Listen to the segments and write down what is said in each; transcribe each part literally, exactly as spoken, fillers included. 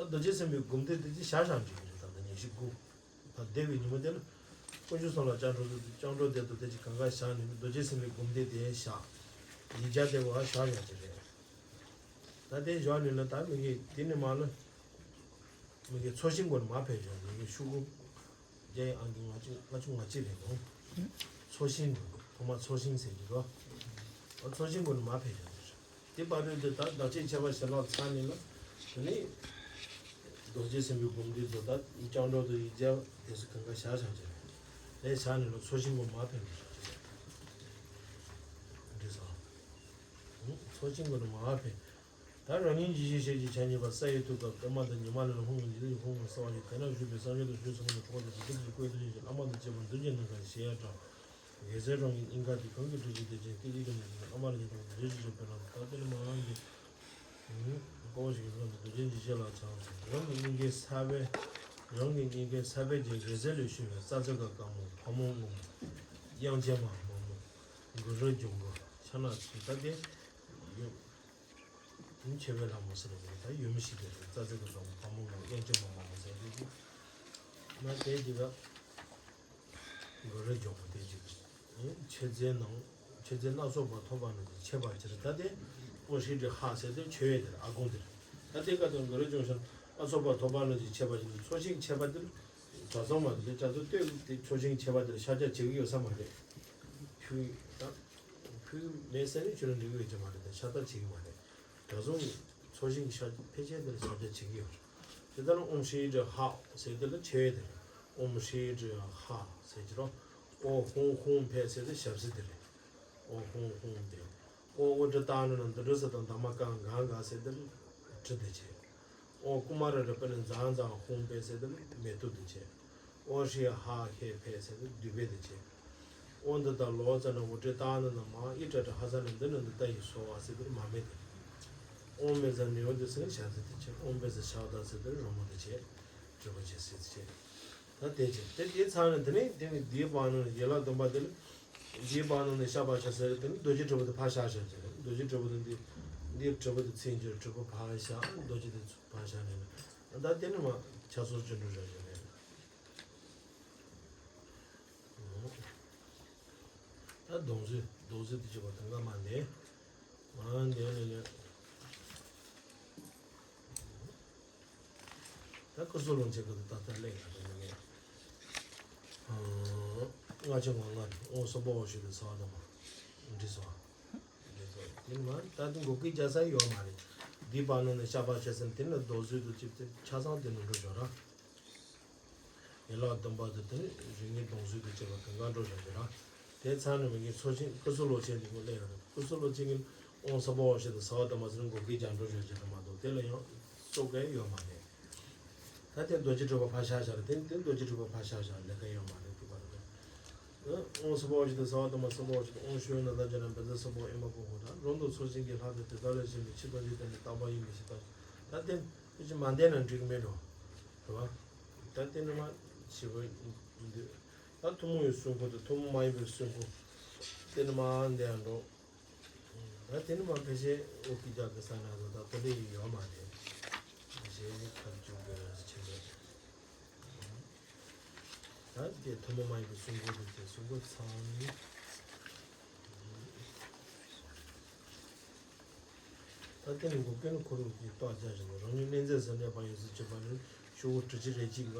རྡོ་རྗེ་སེམས་དཔའི་སྒོམ་བཟླས་དེ་ཅི་བཞག་བཞག་འགྲིག་གི་རེད། ད་ལྟ་ཉི་ཤུ་དགུ་བ་བཟླས་པའི་ཉིན་མོ་དེ་ལ་དཀོན་མཆོག་གསུམ་ལ་སྤྱན་འདྲེན་དུ་སྤྱན་འདྲེན་དེ་དུ་དེ་ཅི་གང་ག་བཞག་ནས་རྡོ་རྗེ་སེམས་དཔའི་སྒོམ་བཟླས་དེ་བཞག་ཡིག་བརྒྱ་དེ་བ་བཞག་ཡག་ཅིག་རེད། ད་དེ་བཞག་ནས་ལ་ད་མི་གི་དེ་ནི་མ་ལ་མི་གི་ཚོགས་ཞིང་སྒོ་ནས་མ་ཕེབས་བཞག་མི་གི་ཤུ་གུ་བརྒྱ་ཡི་ཨང་ཀི་ལྔ་བཅུ་ལྔ་བཅུ་ང་གཅིག་རེད་འདུག་ཚོགས་ཞིང་དུ་ཐོག་མ་ཚོགས་ཞིང་ཟེར་གྱི་རོ། ཚོགས་ཞིང་སྒོ་ནས་མ་ཕེབས་བཞག་དེ་བར་དུ་དེ་ད་བདག་ཅེས་བྱ་བ་ཞལ་ལག་ཚར་ནས་ལ་དེ་ནི་རྡོ་རྗེ་སེམས་དཔའི་སྒོམ་བཟླས་དུ་ད་སྤྱན་འདྲེན་དུ་ཡིག་བརྒྱ་དེ་སུ་གང་ག་བཞག་བཞག་ཅིག་རེད། ལས་བཞག་ནས་ལ་ཚོགས་ཞིང་སྒོ་མ་ཕེབས་བཞག་ཅིག་རེད། འགྲིག་སོང་། ཚོགས་ཞིང་སྒོ་ནས་མ་ཕེབས། ད་རང་ཉིད་ཇི་བཞིན་གཤེགས་པའི་ཕྱག་གཉིས་པ་ས་ཡི་ཐུབ་པ་པདྨ་དང་ཉི་མ་ལས་ལྷུང་བའི་ཉི་ཟེར་གྱི་ཕུང་པོ་གསལ་བ་ཡི་དེ་ན་བཞུགས་པའི་སངས་རྒྱས་དང་ཆོས་ཚོགས་ཀྱི་གྲོགས་དང་བདུད་རྩི་བཀོད་དུ་ཡིན་ཞིང་བླ་མ་དང་བཅས་པ་འདུལ་བྱེད་ནམ་མཁའ་ཞེས་ཡང་གྲགས། རྒྱལ་སྲས་རང་གི་སྙིང་ག་དེ་གང་གི་སྤྲུལ་གཞི་དེ་ཅན་སྐད་ཅིག་གིས་ནི་བླ་མ་ལ་ཉན་ཐོས་རྗེས་སུ་བྱ་བའི་ལམ་དུ་ད་དེ་ནི་མ་རང་གི་ཀོ་ཞིག་གི་ལམ་དུ་རྡོ་རྗེ་འཇིགས་བྱེད་ལ་བྱང་ཚེ་རང་གི་སྙིང་གའི་ས་བོན་རང་གི་སྙིང་གའི་ས་བོན་གྱི་རྒྱལ་སྲས་ལས་བྱུང་བའི་རྩྭ་མཆོག་གི་དཀར་མོ་ཕག་མོ་སྔོན་མོ་དབྱངས་ཅན་མ་མ་མོ་གུ་རུ་འབྱུང་པོ་ཕྱག་ན་ཚོན་ད་དེ་ཡོད། མཆོད་པའི་ལྷ་མོ་ཟེར་བ་ད་ཡོད་མི་ཞིག་དེ་རེད། རྩྭ་མཆོག་གི་དཀར་མོ་ཕག་མོ་སྔོན་མོ་དབྱངས་ཅན་མ་མ་མོ་ཟེར་དེ་ཅི་མ་དེ་ཅི་ད། གུ་རུ་འབྱུང་པོ་དེ་ཅི་མཆོད་རྫས་ནང་མཆོད་རྫས་སྣ་ཚོགས་པ་ཐོབ་པ་ནི་ཆེ་བར་གྱུར། ད་དེ་ཨོ་ཧྲི་ཏྲི་ཧ་ཟེར་དེ་མཆོད་ཡས་དེ་རེད། ཨ་དགོན་དེ་རེད། ད་དེ་ཀ་དང་གུ་རུ་འབྱུང་ཞིང་སྣ་ཚོགས་པ་ཐོབ་པ་ནི་ཆེ་བར་གྱུར། ཚོགས་ཞིང་ཆེ་བ་དེ་གྲྭ་ཚང་མ་དེ་གྲྭ་ཚང་སྟོད་དེ་ཚོགས་ཞིང་ཆེ་བ་དེ་ཤར་རྒྱག་བྱེད་ཀྱི་ཡོད་ས་མ་རེད། ཕུལ་ད་ཕུལ་མེད་ཟེར་ནས་ཁྱོད་རང་འགྲིག་གི་ཡོད་ཀྱི་མ་རེད། ད་ཤ་སྟག་བྱེད་ཀྱི་མ་རེད། གྲྭ་ཚང་ཚོགས་ཞིང་ཤ་ཕལ་ཆེར་དེར་ཤ་རྒྱག་བྱེད་ཀྱི་ཡོད་རེད། དེ་ལྟར་ཨོམ་ཧྲི་ཏྲི་ཧ་ཟེར་དེ་ལ་ཆེ་བས་དེ་རེད། ཨོམ་ཧྲི་ཏྲི་ཧ་ཟེར་གྱི་རོ། ཨོ་ཧུང་ཧུང་ཕེ་ཟེར་དེ་ཞབས་སི་དེ་རེད། ཨོ་ཧུང་ཧུང་ཕེ། ཨོ་ཨོ་ཏྲི་ཏ་ན་ན་འདི་འདྲ་ས་དང་དྷརྨ་ཀ་ག་ག་ཟེར་དེ་ལ་ཁྲི་དེ་ཆེ། ཨོ་ཀུ་མ་ར་ར་པེ་ནི་ཛང་ཛང་ཧུང་པེ་ཟེར་དེ་ལ་མེ་ཏོག་དེ་ཆེ། ཨོ་ཧྲི་ཧ་ཧེ་ཕེ་ཟེར་དེ་བདུད་བྷེ་དེ་ཆེ། ཨོ་འདི་དང་ལོ་ཙ་ན་འུ་ཏྲི་ཏ་ན་ན་མ་ཨི་ཏྲ་ཏྲ་ཧ་ས་ན་འདི་ན་འདི་ཏ་ཡི་སོ་བ་ཟེར་དེ་ལ་མ་མེ་དེ། ཨོ་མེ་ཛ་ནི་ཡོ་དེ་ཟེར་ནི་ཤ་ཚ་དེ་ཆེ། ཨོ་བྷེ་ཟ་ཤ་ད་ཟེར་དེ་ལ་རོ་མོ་དེ་ཆེ། གྲུབ་པ་ཆེ་སྲིད་ཆེ། ད་དེ་ཆེ་དེ་དེ་ཚང་ནས་དེ་ནས་དེ་ནས་དེའི་བར་ན་ཡན་ལག་བདུན་པ་དེ་ལ། འདིའི་བར་ན་ནས་ཤ་ཕར་ཤ་ཟེར་དེ་ནི་རྡོ་རྗེ་དྲིལ་བུ་དེ་ཕར་ཤ་ཤ་ཟེར། རྡོ་རྗེ་དྲིལ་བུ་དེ་འདི་འདིའི་དྲིལ་བུ་དེ་ཚིག་འགྱུར་དྲིལ་བུ་ཕར་ཤ་རྡོ་རྗེ་དེ་ཕར་ཤ་ནས་ནི། ད་དེ་ནི་མ་ཆ་སོར་ཅི་འགྲོ་བཞག་བཞག་རེད། ད་སྡོང་ཟུག་སྡོང་ཟུག་དེ་ཅི་བ་དང་ག་མ་འདས། མ་འདས་ནས་ནས། ད་ཀུ་སུ་ལུང་ཆེ་ཀུ་ཏུ་ཏ་ཏ་ལེགས་ལ་དེ་ནས། ལྔ་བཅུ་ང་ལྔ་རེད། ཨོ་སོ་པོ་ཨོ་ཤི་དེ་ས་བ་དང་མ། འདི་སོ། འདི་སོ། དེ་ནི་མ་ད་དེ་འགོག་གི་རྒྱ་ས་ཡོད་མ་རེད། འདི་པ་ནང་ནས་ཤ་པ་ཤ་སེན་དེ་ནི་རྡོ་ཟུག་ཏུ་ཅིབ་ཏེ་ཆ་ཚང་དེ་ནི་འགྲོ་ཞོར་ར། ཡན་ལག་བདུན་པ་དེ་དེ་རིགས་ངེས་སྡོང་ཟུག་ཏུ་བྱེད་པ་གང་ག་འགྲོ་བཞག་གི་ར། དེ་ཚང་ནས་མི་ངེས་ཚོགས་ཆེན་ཀུ་སུ་ལོ་ཆེན་འདི་མོ་ལས་ཡོད་རེད། ཀུ་སུ་ལོ་ཆེན་གྱི་ཨོང་ས་པོ་ཨོ་ཤེ་དང་ས་བ་དང་མ་ཟེར་འགོག་གི་རྒྱ་འགྲོ་བཞག་གི་རེད་མ་གཏོགས་དེ་ལ་ཡང་སོ་གས་ཡོད་མ་རེད། ད་དེ་རྡོ་རྗེ་གྲུབ་པ་ཕར་བཞག་བཞག་རེད། དེ་དེ་རྡོ་རྗེ་གྲུབ་པ་ཕར་བཞག་བཞག་ལས་ཀ་ཡོད་མ་རེད། ཐུབ་པ་རེད། ཨོང་ས་པོ་ཨོ་ཤེ་དང་ས་བ་དང་མ་ས་པོ་ཨོ་ཤེ་དང་ཨོང་ཤོ་ན་ད་ཇ་ན་བེ་ཛ་ས་པོ་ཨེ་མ་པོ་ཧོ་ད་རོང་དུ་ཚོགས་ཆེན་གྱི་ལྷ་དང་དེ་དག་ལས་གཞན་པའི་ཕྱི་དང་ཕྱི་དང་ནི་རྟག་པ་ཡིན་པའི་ཕྱི་དང་། ད་དེ་དེ་ཅི་མ་འདས་ན་འགྲིག་མེད་འགྲོ། རེད་བ། ད་དེ་ནི་མ་ཞེ་པོ་འདུག་ད་ཐུན་མོང་བའི་སྲུང་འཁོར་དང་ཐུན་མོང་མ་ཡིན་པའི་སྲུང་འཁོར། དེ་ནི་མ་འདས་ཡང་འགྲོ། ད་དེ་ནི་མ་ཕལ་ཆེར་ཨོ་ཀི་རྒྱག་གི་ས་ན་ཚོ་ད་ཏོ་ལེ་ཡི་ཡོད་མ་རེད། ཕལ་ཆེར་ཁ་བཅུག་གི་ཆེ་རེད། ད་དེ་ཐུན་མོང་མ་ཡིན་པའི་སྲུང་འཁོར་དེ་དེ་སྲུང་འཁོར་ཚང་ནི། ད་དེ་ནི་འགོག་རྐྱེན་ཁོ་རང་གིས་རྟོགས་བྱ་ཞིང་རང་ཉིད་གནས་མཛད་ཟིན་ནས་པ་ཡོད་ཚུལ་བྱེད་པ་ནི་ཤོག་གུ་དྲུག་ཅུ་རེ་གཅིག་ལ་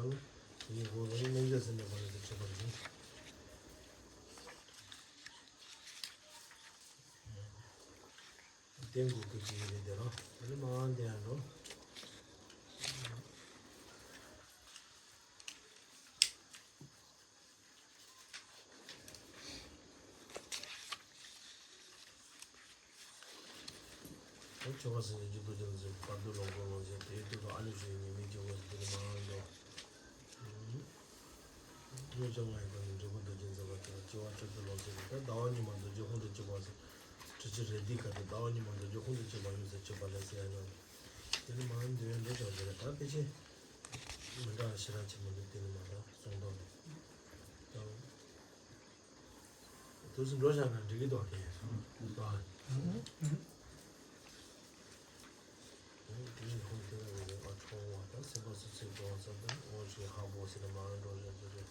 ནི་ཁོ་རང་ཉིད་གནས་མཛད་ཟིན་ནས་པ་ཡོད་ཚུལ་བྱེད་པ་རེད། དེ་འགོག་རྐྱེན་གྱི་ཡིན་རེད་དེ་རང་དེ་ནི་མ་འདི་ཡང་འགྲོ། ཆོ་ག་སེམས་ཅན་གྱི་དོན་ཅན་ཚོའི་བར་དུ་ལོངས་སྐུ་ལོངས་སྤྱོད་དེའི་དུས་སུ་ཨ་ལུ་ཞིག་ཉི་མའི་སྐྱེ་བོ་ཞིག་དེ་ནི་མ་འགྲོ། དངོས་བྱུང་ལྔ་ཡི་སྒོ་ནས་འབྲས་བུ་རྡོ་རྗེ་འཛིན་པ་དེ་ལ་སྐྱེ་བ་བཅུ་བདུན་ལོངས་སྤྱོད་དེ་ཟླ་བ་ཉི་མ་རྡོ་རྗེ་ཧཱུྃ་དང་གཅིག་པ་ཟེར་དྲི་ཆུ་རེ་ལྡི་ཁ་དེ་ཟླ་བ་ཉི་མ་རྡོ་རྗེ་ཧཱུྃ་དང་གཅིག་པ་ཡོད་ཟེར་གཅིག་པ་ལས་ཟེར་ཡ་ཡོད། དེ་ནི་མ་འདི་བའི་འགྲོ་ཆོག་ཟེར་ད་ཕལ་ཆེར་མི་འདྲ་བ་ཞེ་དྲག་ཆེན་པོ་འདུག་དེ་ནི་མ་རེད་གསུང་དོན་དང་། དུས་སུ་འགྲོ་བཞག་ན་འགྲིག་གི་འདུག་དེ། དེ་ནི་ཁོང་དེ་ལ་རེ་བ་ཁྲོ་བ་དང་། ཙམ་དང་དབང་ཞིག་ཧ་པོ་ཟེར་ན་མ་འགྲོ་བཞག་ཅིག་རེད།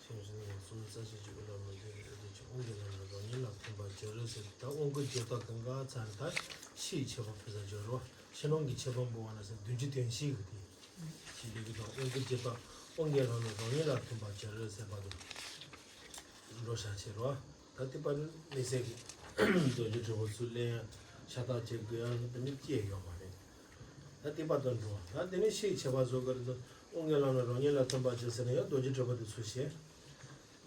ཤེས་བཞིན་ནས་གསུམ་རྩ་ཤེས་ཀྱི་དབུ་ལ་མི་འཛིན་པའི་ཨེ་དེ་ཀྱི་དབང་གི་ལམ་ལ་རང་ཉིད་ལ་མཐུན་པར་འགྱུར་ཟེར། ད་དབང་བསྐུར་བྱེད་སྟངས་གང་ག་ཚར་ད་ཕྱིའི་ཁྱད་པར་ཕུད་ས་སྦྱོར་བ་ཕྱི་ནང་གི་ཁྱད་པར་འབུལ་བ་ན་ཟེར་བདུན་ཅུ་དོན་བཞི་གི་དེ་ཞིག་ལས་ཀྱི་དང་དབང་བསྐུར་བྱེད་སྟངས་དབང་གི་ལམ་ལ་རང་ཉིད་ལ་མཐུན་པར་འགྱུར་ཟེར་བ་དང་འགྲོ་བྱ་ཕྱིར་རོ། ད་དེ་པར་དམིགས་བསལ་གྱི་རྡོ་རྗེ་དྲིལ་བུ་ཚུར་ལེན་ཡང་ཤ་སྟག་བྱེད་དགོས་ཡང་དེ་ནི་སྐྱེས་ཡོད་མ་རེད། ད་དེ་པར་དུ་འགྲོ་བ་ད་དེ་ནི་ཕྱིའི་ཁྱད་པར་བཟོ་དགོས་རེད་དོ། དབང་གི་ལམ་ལ་རང་ཉིད་ལ་མཐུན་པར་བྱེད་ཟེར་ན་ཡང་རྡོ་རྗེ་དྲིལ་བུ་དེ་ཚུར་བཤད།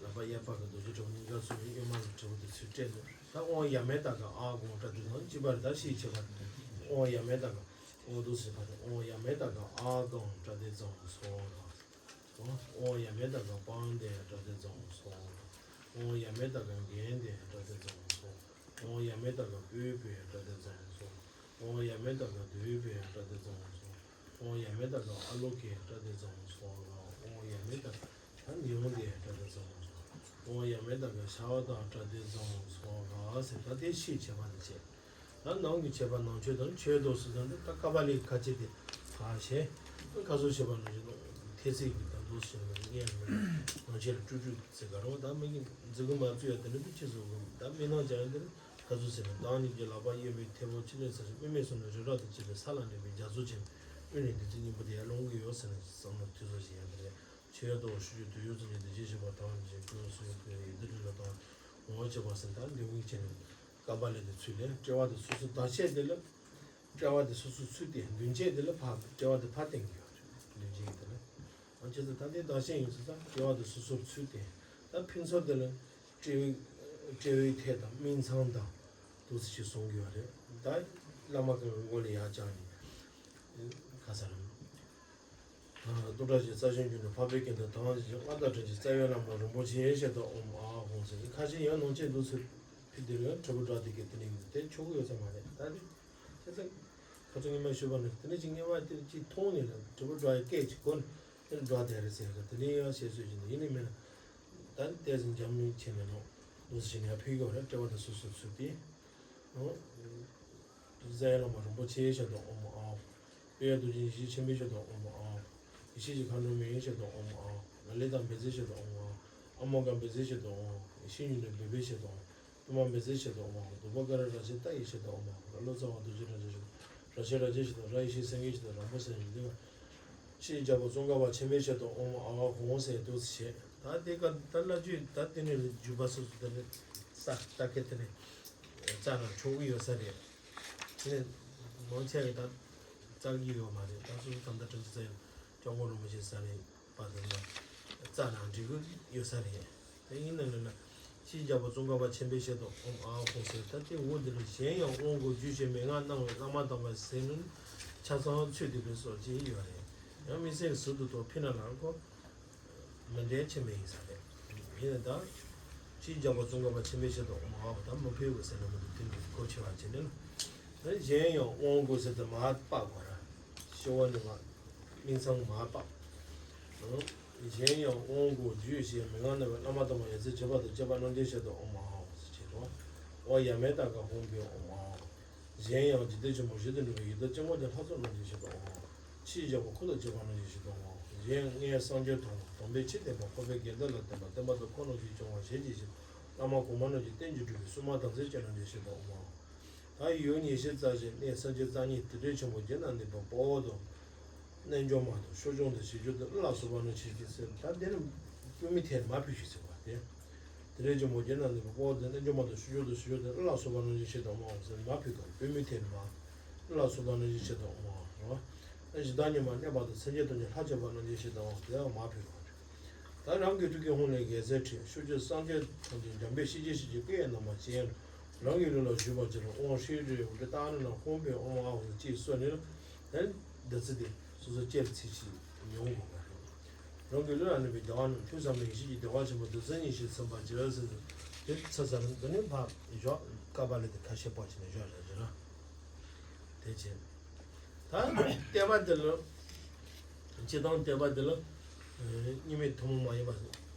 ལག་པ་གཡས་པ་གི་རྡོ་རྗེ་དྲིལ་བུ་གཉིས་ཀ་ཚུར་གཡོན་མ་ལ་དྲིལ་བུ་དེ་ཚུར་སྤྲད་འདུག་ད་དབང་ཡབ་མེས་དག་གི་ཨ་དགོངས་སྒྲ་དེ་དང་གཅིག་པ་རེད། ད་ཕྱིའི་ཁྱད་པར་དབང་ཡབ་མེས་དག་གི་དབང་དུ་ཟེར་བ་དེ་དབང་ཡབ་མེས་དག་གི་ཨ་དགོངས་སྒྲ་དེ་ཙམ་སོང་། དབང་ཡབ་མེས་དག་གི་དབང་དེ་སྒྲ་དེ་ཙམ་སོང་། དབང་ཡབ་མེས་དག་གི་རྒྱན་དེ་སྒྲ་དེ་ཙམ་སོང་། དབང་ཡབ་མེས་དག་གི་སྤོས་པའི་སྒྲ་དེ་ཙམ་སོང་། དབང་ཡབ་མེས་དག་གི་འདོད་པའི་སྒྲ་དེ་ཙམ་སོང་། དབང་ཡབ་མེས་དག་གི་ཨ་ལོ་ཀའི་སྒྲ་དེ་ཙམ་སོང་། དབང་ཡབ་མེས་དག་གི་ད་ནེའུ་དེ་སྒྲ་དེ་ཙམ་སོང་། དབང་ཡབ་མེས་དག་གི་ཤ་བ་དང་སྒྲ་དེ་ཙམ་སོང་ཟེར། ད་དེ་ཕྱིའི་ཁྱད་པར་དེ་བྱས། ད་ནང་གི་ཁྱད་པར་ནང་ཆོས་དང་ཆོས་མདོ་སུ་དང་ད་ཀ་པ་ལའི་ཁ་ཆེ་དེ་ཁ་ཤས་ཁ་སོ་ཤེས་པ་ནང་བཞིན་ཐེ་ཚིག་གི་ད་མདོ་ཞེས་ན་ངས་ནང་ཆོས་ལ་སྤྲུལ་སྤྲུལ་ཟེར་ག་རོ། ད་མི་གི་མཛུ་གུ་མ་བཙུགས་ཡ་དེ་འདྲ་དུ་ཆེ་སོ་གི་ད་མི་ནང་སྦྱར་ཡ་དེ་ཁ་སོ་ཟེར་ན་བདག་ཉིད་ཀྱི་ལག་པ་གཡོན་པའི་མཐེ་བོ་ཕྱི་ལས་ས་ཞིང་དབུས་མེད་གསུམ་ལ་རི་རབ་ཏུ་བཅད་པའི་ས་ལ་འདྲེན་པའི་རྒྱ་མཚོ་ཆེན་དབུས་ནས་བདུད་རྩི་སྙིང་པོ་དེ་ཡར་ལོང་གི་ཡོད་ཟེར་ན་བསམ་བློ་ཐུགས་སོ་ཞིག་ཡ་དེ་རེད། ཆོས་མདོ་ཤུ་རྒྱུད་དུ་ཡོད་ཚུལ་ནི་འདི་ཅི་ཞིག་པ་དང་ཞེས་ཀུན་སུ་ཡོད་པའི་ཡུལ་དུ་རི་ལ་དང་ངོ་བོ་བྱེད་པ་ཟེར་ད་འདི་དབུས་ཆེན་ནས། ཀ་པ་ལ་དེ་ཚུལ་ལས་དཔྲལ་བ་དེ་སོ་སོ་བདག་བྱེད་དེ་ལ། དཔྲལ་བ་དེ་སོ་སོ་ཚུལ་དེ་མདུན་བྱེད་དེ་ལ་ཕ་དཔྲལ་བ་དེ་ཕ་བསྟན་གྱི་ཡོད་རེད། མདུན་བྱེད་དེ་ལ། ཨ་ཁྱེད་ཚོ་ད་ལྟའི་བདག་བྱེད་ཡིན་ཚུལ་ཙང་དཔྲལ་བ་དེ་སོ་སོར་ཚུལ་དེ། ད་ཕུན་ཚོགས་དེ་ལ་དཔྲལ་བའི་དཔྲལ་བའི་ཐད་དང་སྨིན་མཚམས་དང་དུ་ཚིགས་ཤིག་གསུང་གི་ཡོད་རེད། ད་བླ་མ་གི་མགོ་ལ་ཡར་བཅར་ནས་ག་ས་རེད། སྟོང་ཕྲག་བཞི་རྩ་གཞན་རྒྱུད་ནས་འཕགས་པའི་གནས་དང་དང་ཞིང་ལྔ་དང་བྲལ་གྱི་རྩ་བའི་བླ་མ་རིན་པོ་ཆེ་ཞེས་དང་ཨོཾ་ཨཱཿཧཱུྃ་ཟེར་ཁ་ཆེ་ཡང་ནང་ཆེན་འདུག་ཚུལ་ཕི་དེ་རུ་དྲིལ་བུ་སྒྲ་དེ་གའི་དེ་ནས་དེ་ཆོག་གི་ཡོད་ས་མ་རེད། ད་དེ་ཁྱེད་ཚོ་ཁ་ཚོ་ངས་མ་ཞུས་པ་ནི་དེ་ནས་ཅིག་ངས་མ་དེ་ཅིག་མཐོང་ནས་ལ་དྲིལ་བུ་སྒྲ་ཡི་སྐད་ཅིག་གོ་ནས་དེ་ནས་སྒྲ་དེ་རེད་ཟེར་གི་དེ་ནས་ཡང་བཤད་སྲོལ་ཞིག་འདུག་ཡིན་ནའི་མིན་ན་ད་ལྟས་ཟིན་འཇམ་མིན་ཆེ་ནས་ནོ་འདུག་ཟེར་ནས་ཡང་ཕུལ་གི་ཡོད་རེད། དཔྲལ་བ་དེ་སོ་སོ་ཚུལ་དེ། རྩ་བའི་བླ་མ་རིན་པོ་ཆེ་ཞེས་དང་ཨོཾ་ཨཱཿཧཱུྃ། དཔལ་རྡོ་རྗེ་ཡེ་ཤེས་ཆེན་པོའི་ཞེས་དང་ཨོཾ་ཨཱཿཧཱུྃ། ཡེ་ཤེས་ཀྱི་མཁའ་འགྲོ་མའི་ཞེས་དང་ཨོཾ་ཨཱཿཧཱུྃ། ལ་ལས་དང་བཛྲ་ཞེས་དང་ཨོཾ་ཨཱཿཧཱུྃ། ཨ་མོ་གྷ་བཛྲ་ཞེས་དང་ཨོཾ་ཨཱཿཧཱུྃ། ཡེ་ཤེས་མྱུར་ལྡན་བཻ་བཻ་ཞེས་དང་ཨོཾ་ཨཱཿཧཱུྃ། པདྨ་བཛྲ་ཞེས་དང་ཨོཾ་ཨཱཿཧཱུྃ། བདུག་པ་ཀ་ར་རཀྵ་ཏ་ཡེ་ཞེས་དང་ཨོཾ་ཨཱཿཧཱུྃ། ཀླ་ཀློ་ཚ་བ་རྡོ་རྗེ་རཀྵ་ཞེས་དང་རཀྵ་རཀྵ་ཞེས་དང་རཀྵ་ཡེ་ཤེས་སངས་རྒྱས་ཞེས་དང་རཀྵ་པོ་སངས་རྒྱས་ཞེས་དང་། ཕྱིའི་རྒྱལ་པོ་ཙོང་ཁ་པ་ཆེན་པོའི་ཞེས་དང་ཨོཾ་ཨཱཿཧཱུྃ་ཟེར་འདུག་ཟེར། ད་དེ་ཀ་ད་བླ་བརྒྱུད་ད་དེ་ནས་བརྒྱུད་པ་སོ་སོ་དེ་ནས་ས་ལྟ་མཁན་དེ་ནས་རྩ་ནང་ཆོག་གི་ཡོད་ས་རེད། དེ་ནས་མང་ཆེ་བས་ད་རྩ་གི་ཡོད་མ་རེད། ད་སོ་སོ་ད་ལྟ་དྲིན་ཅན་རྩ་ཡིན་སྐྱབས་མགོན་རིན་པོ་ཆེ་ས་ནས་པ་དེ་ལ་རྩ་ནང་འབྲི་གི་ཡོད་ས་རེད། དེ་ཡིན་ན་ལ་ན་ཕྱིའི་རྒྱལ་པོ་ཙོང་ཁ་པ་ཆེན་པོའི་ཞེས་དང་ཨོཾ་ཨཱཿཧཱུྃ་ཟེར། ད་དེ་འོ་འདི་ལ་གཞན་ཡང་དབང་བསྐུར་རྒྱུད་བཤད་མན་ངག་གནང་བའི་བླ་མ་དམ་པ་ཟེར་ནས་ཆ་ཚང་ཚུད་དེ་པའི་སོགས་ཀྱི་ཡོད་རེད། ཡང་དམིགས་བསལ་ཟུར་དུ་དོ་ཕི་ན་ལ་ཁོ་མི་འདྲའི་ཆེན་པོ་ཡིན་ས་རེད། ཡིན་ན་ད་ཕྱིའི་རྒྱལ་པོ་ཙོང་ཁ་པ་ཆེན་པོའི་ཞེས་དང་ཨོཾ་ཨཱཿཧཱུྃ་ད་མི་ཕེབས་དགོས་ཟེར་ན་མི་འདུག་དེ་འདྲ་གོ་ཆེ་བ་བྱས་ནས་ལ། ད་གཞན་ཡང་དབང་བསྐུར་ཟེར་ཏེ་མར་དཔག་དགོས་ར། ཤོ་བ་ནི་མ། སྨིན་མཚམས་མར་དཔག་གཞན་ཡང་དབང་བསྐུར་རྒྱུད་བཤད་མན་ངག་གནང་བའི་བླ་མ་དམ་པ་ཡ་མཚན་བརྒྱད་པ་དང་བཅས་པ་རྣམས་ཀྱི་ཞེས་དང་ཨོཾ་ཨཱཿཧཱུྃ་ཟེར་བྱས་རོ། དབང་ཡབ་མེས་དག་གི་ཧཱུྃ་པའི་ཨོཾ་ཨཱཿཧཱུྃ། གཞན་ཡང་འཇིག་རྟེན་ཆེན་པོ་བཞི་དང་འགྲོ་བའི་ཡི་དྭགས་སྐྱེ་དངོས་ཀྱི་ལྷ་ཚོགས་རྣམས་ཀྱི་ཞེས་དང་ཨོཾ་ཨཱཿཧཱུྃ། ཕྱིའི་རྒྱལ་པོ་འཁོར་དང་བཅས་པ་རྣམས་ཀྱི་ཞེས་དང་ཨོཾ་ཨཱཿཧཱུྃ། གཞན་ལྔའི་སངས་རྒྱས་དང་དམ་པའི་ཆོས་བསྟན་པ་འཕགས་པའི་དགེ་འདུན་ལ་བསྟེན་པ་བསྟན་པ་དང་འཁོར་རྣམས་ཀྱིས་སྐྱོང་བ་ཞེས་བགྱི་ཞིང་བླ་མ་གོང་མ་རྣམས་ཀྱི་རྟེན་གྱི་སྤྲུལ་པའི་སྲུང་མ་དམ་ཚིག་ཅན་རྣམས་ཀྱི་ཞེས་དང་ཨོཾ་ཨཱཿཧཱུྃ། ད་ཡུལ་ཉི་ཤུ་རྩ་བཞི་གནས་སངས་རྒྱས་རྩ་གཉིས་དུར་ཁྲོད་ཆེན་པོ་བརྒྱད་ན་གནས་པའི་དཔའ་བོ་དང་། རྣལ་འབྱོར་མ་དང་ཕྱོགས་སྐྱོང་དང་ཞི་ཁྲོ་དང་ལ་སོགས་པ་རྣམས་ཀྱི་ཞེས་ཟེར། ད་འདི་ནི་པུས་མོའི་ཐད་ནས་མར་ཕུལ་ཞིག་ཟེར་བ་སྟེ། དུར་ཁྲོད་ཆེན་པོ་བརྒྱད་ན་གནས་པའི་དཔའ་བོ་དང་རྣལ་འབྱོར་མ་དང་ཕྱོགས་སྐྱོང་དང་ཞི་ཁྲོ་དང་ལ་སོགས་པ་རྣམས་ཀྱི་ཞེས་དང་ཨོཾ་ཨཱཿཧཱུྃ་ཟེར་མར་ཕུལ་དང་པུས་མོའི་ཐད་ནས་མར་ལ་སོགས་པ་རྣམས་ཀྱི་ཞེས་དང་ཨོཾ་ཨཱཿཧཱུྃ་རེད་བ། ད་གཞི་བདག་ཉིད་མ་གནས་པ་དང་སེམས་ཅན་ཐམས་ཅད་ལྷར་བཅས་པ་རྣམས་ཀྱི་ཞེས་དང་ཨོཾ་ཨཱཿཧཱུྃ་དེ་ཡང་མར་ཕུལ་བ་རེད། ད་རང་གི་ཐུགས་ཀྱི་ཧཱུྃ་ལས་རྒྱལ་སྲས་ཁྲི་ཤོར་ཅིག་སངས་རྒྱས་ཐམས་ཅད་འཇམ་དཔལ་ཤཱཀྱའི་ཞལ་གྱི་སྐུའི་རྣམ་པ་ཅན། རང་གི་ལུས་ལ་ཞུགས་པར་བྱས་ལ་དབང་ཧྲཱིཿ་ཧྲཱིཿ་ཧཱུྃ་ཏཱ་རེ་ན་ཧཱུྃ་ཕཊ་ཨོཾ་ཨཱཿཧཱུྃ་ཅེས་གསོལ་ནས་ལ། དེ་ནས་བདུད་རྩི་དེ་སོ་སོ་ལྕེར་ཚིག་ཅིག་མྱོང་དགོས་པ་རེད། རང་གི་ལུས་ལ་གནས་པའི་རྒྱལ་བ་རྣམས་ཐོས་བསམ་ལ་ཡེ་ཤེས་ཀྱི་བདེ་བ་ཆེན་པོ་བདུད་རྩི་ཉིད་བཞིན་ཚིམ་པར་གྱུར་ཟེར་ཏེ་ཚར་ཚར་འདི་ནི་ཕར་བཞག་ཀ་པཱ་ལ་དེ་ཁ་ཤས་པོ་བྱས་ནས་བཞག་བཞག་བཞག་ན། དེ་བྱས། ད་བསྟོད་པ་འདི་ལ། སྤྱིར་བཏང་བསྟོད་པ་འདི་ལ། གཉིས་མེད་ཐུན་མོང་མ་ཡིན་པ།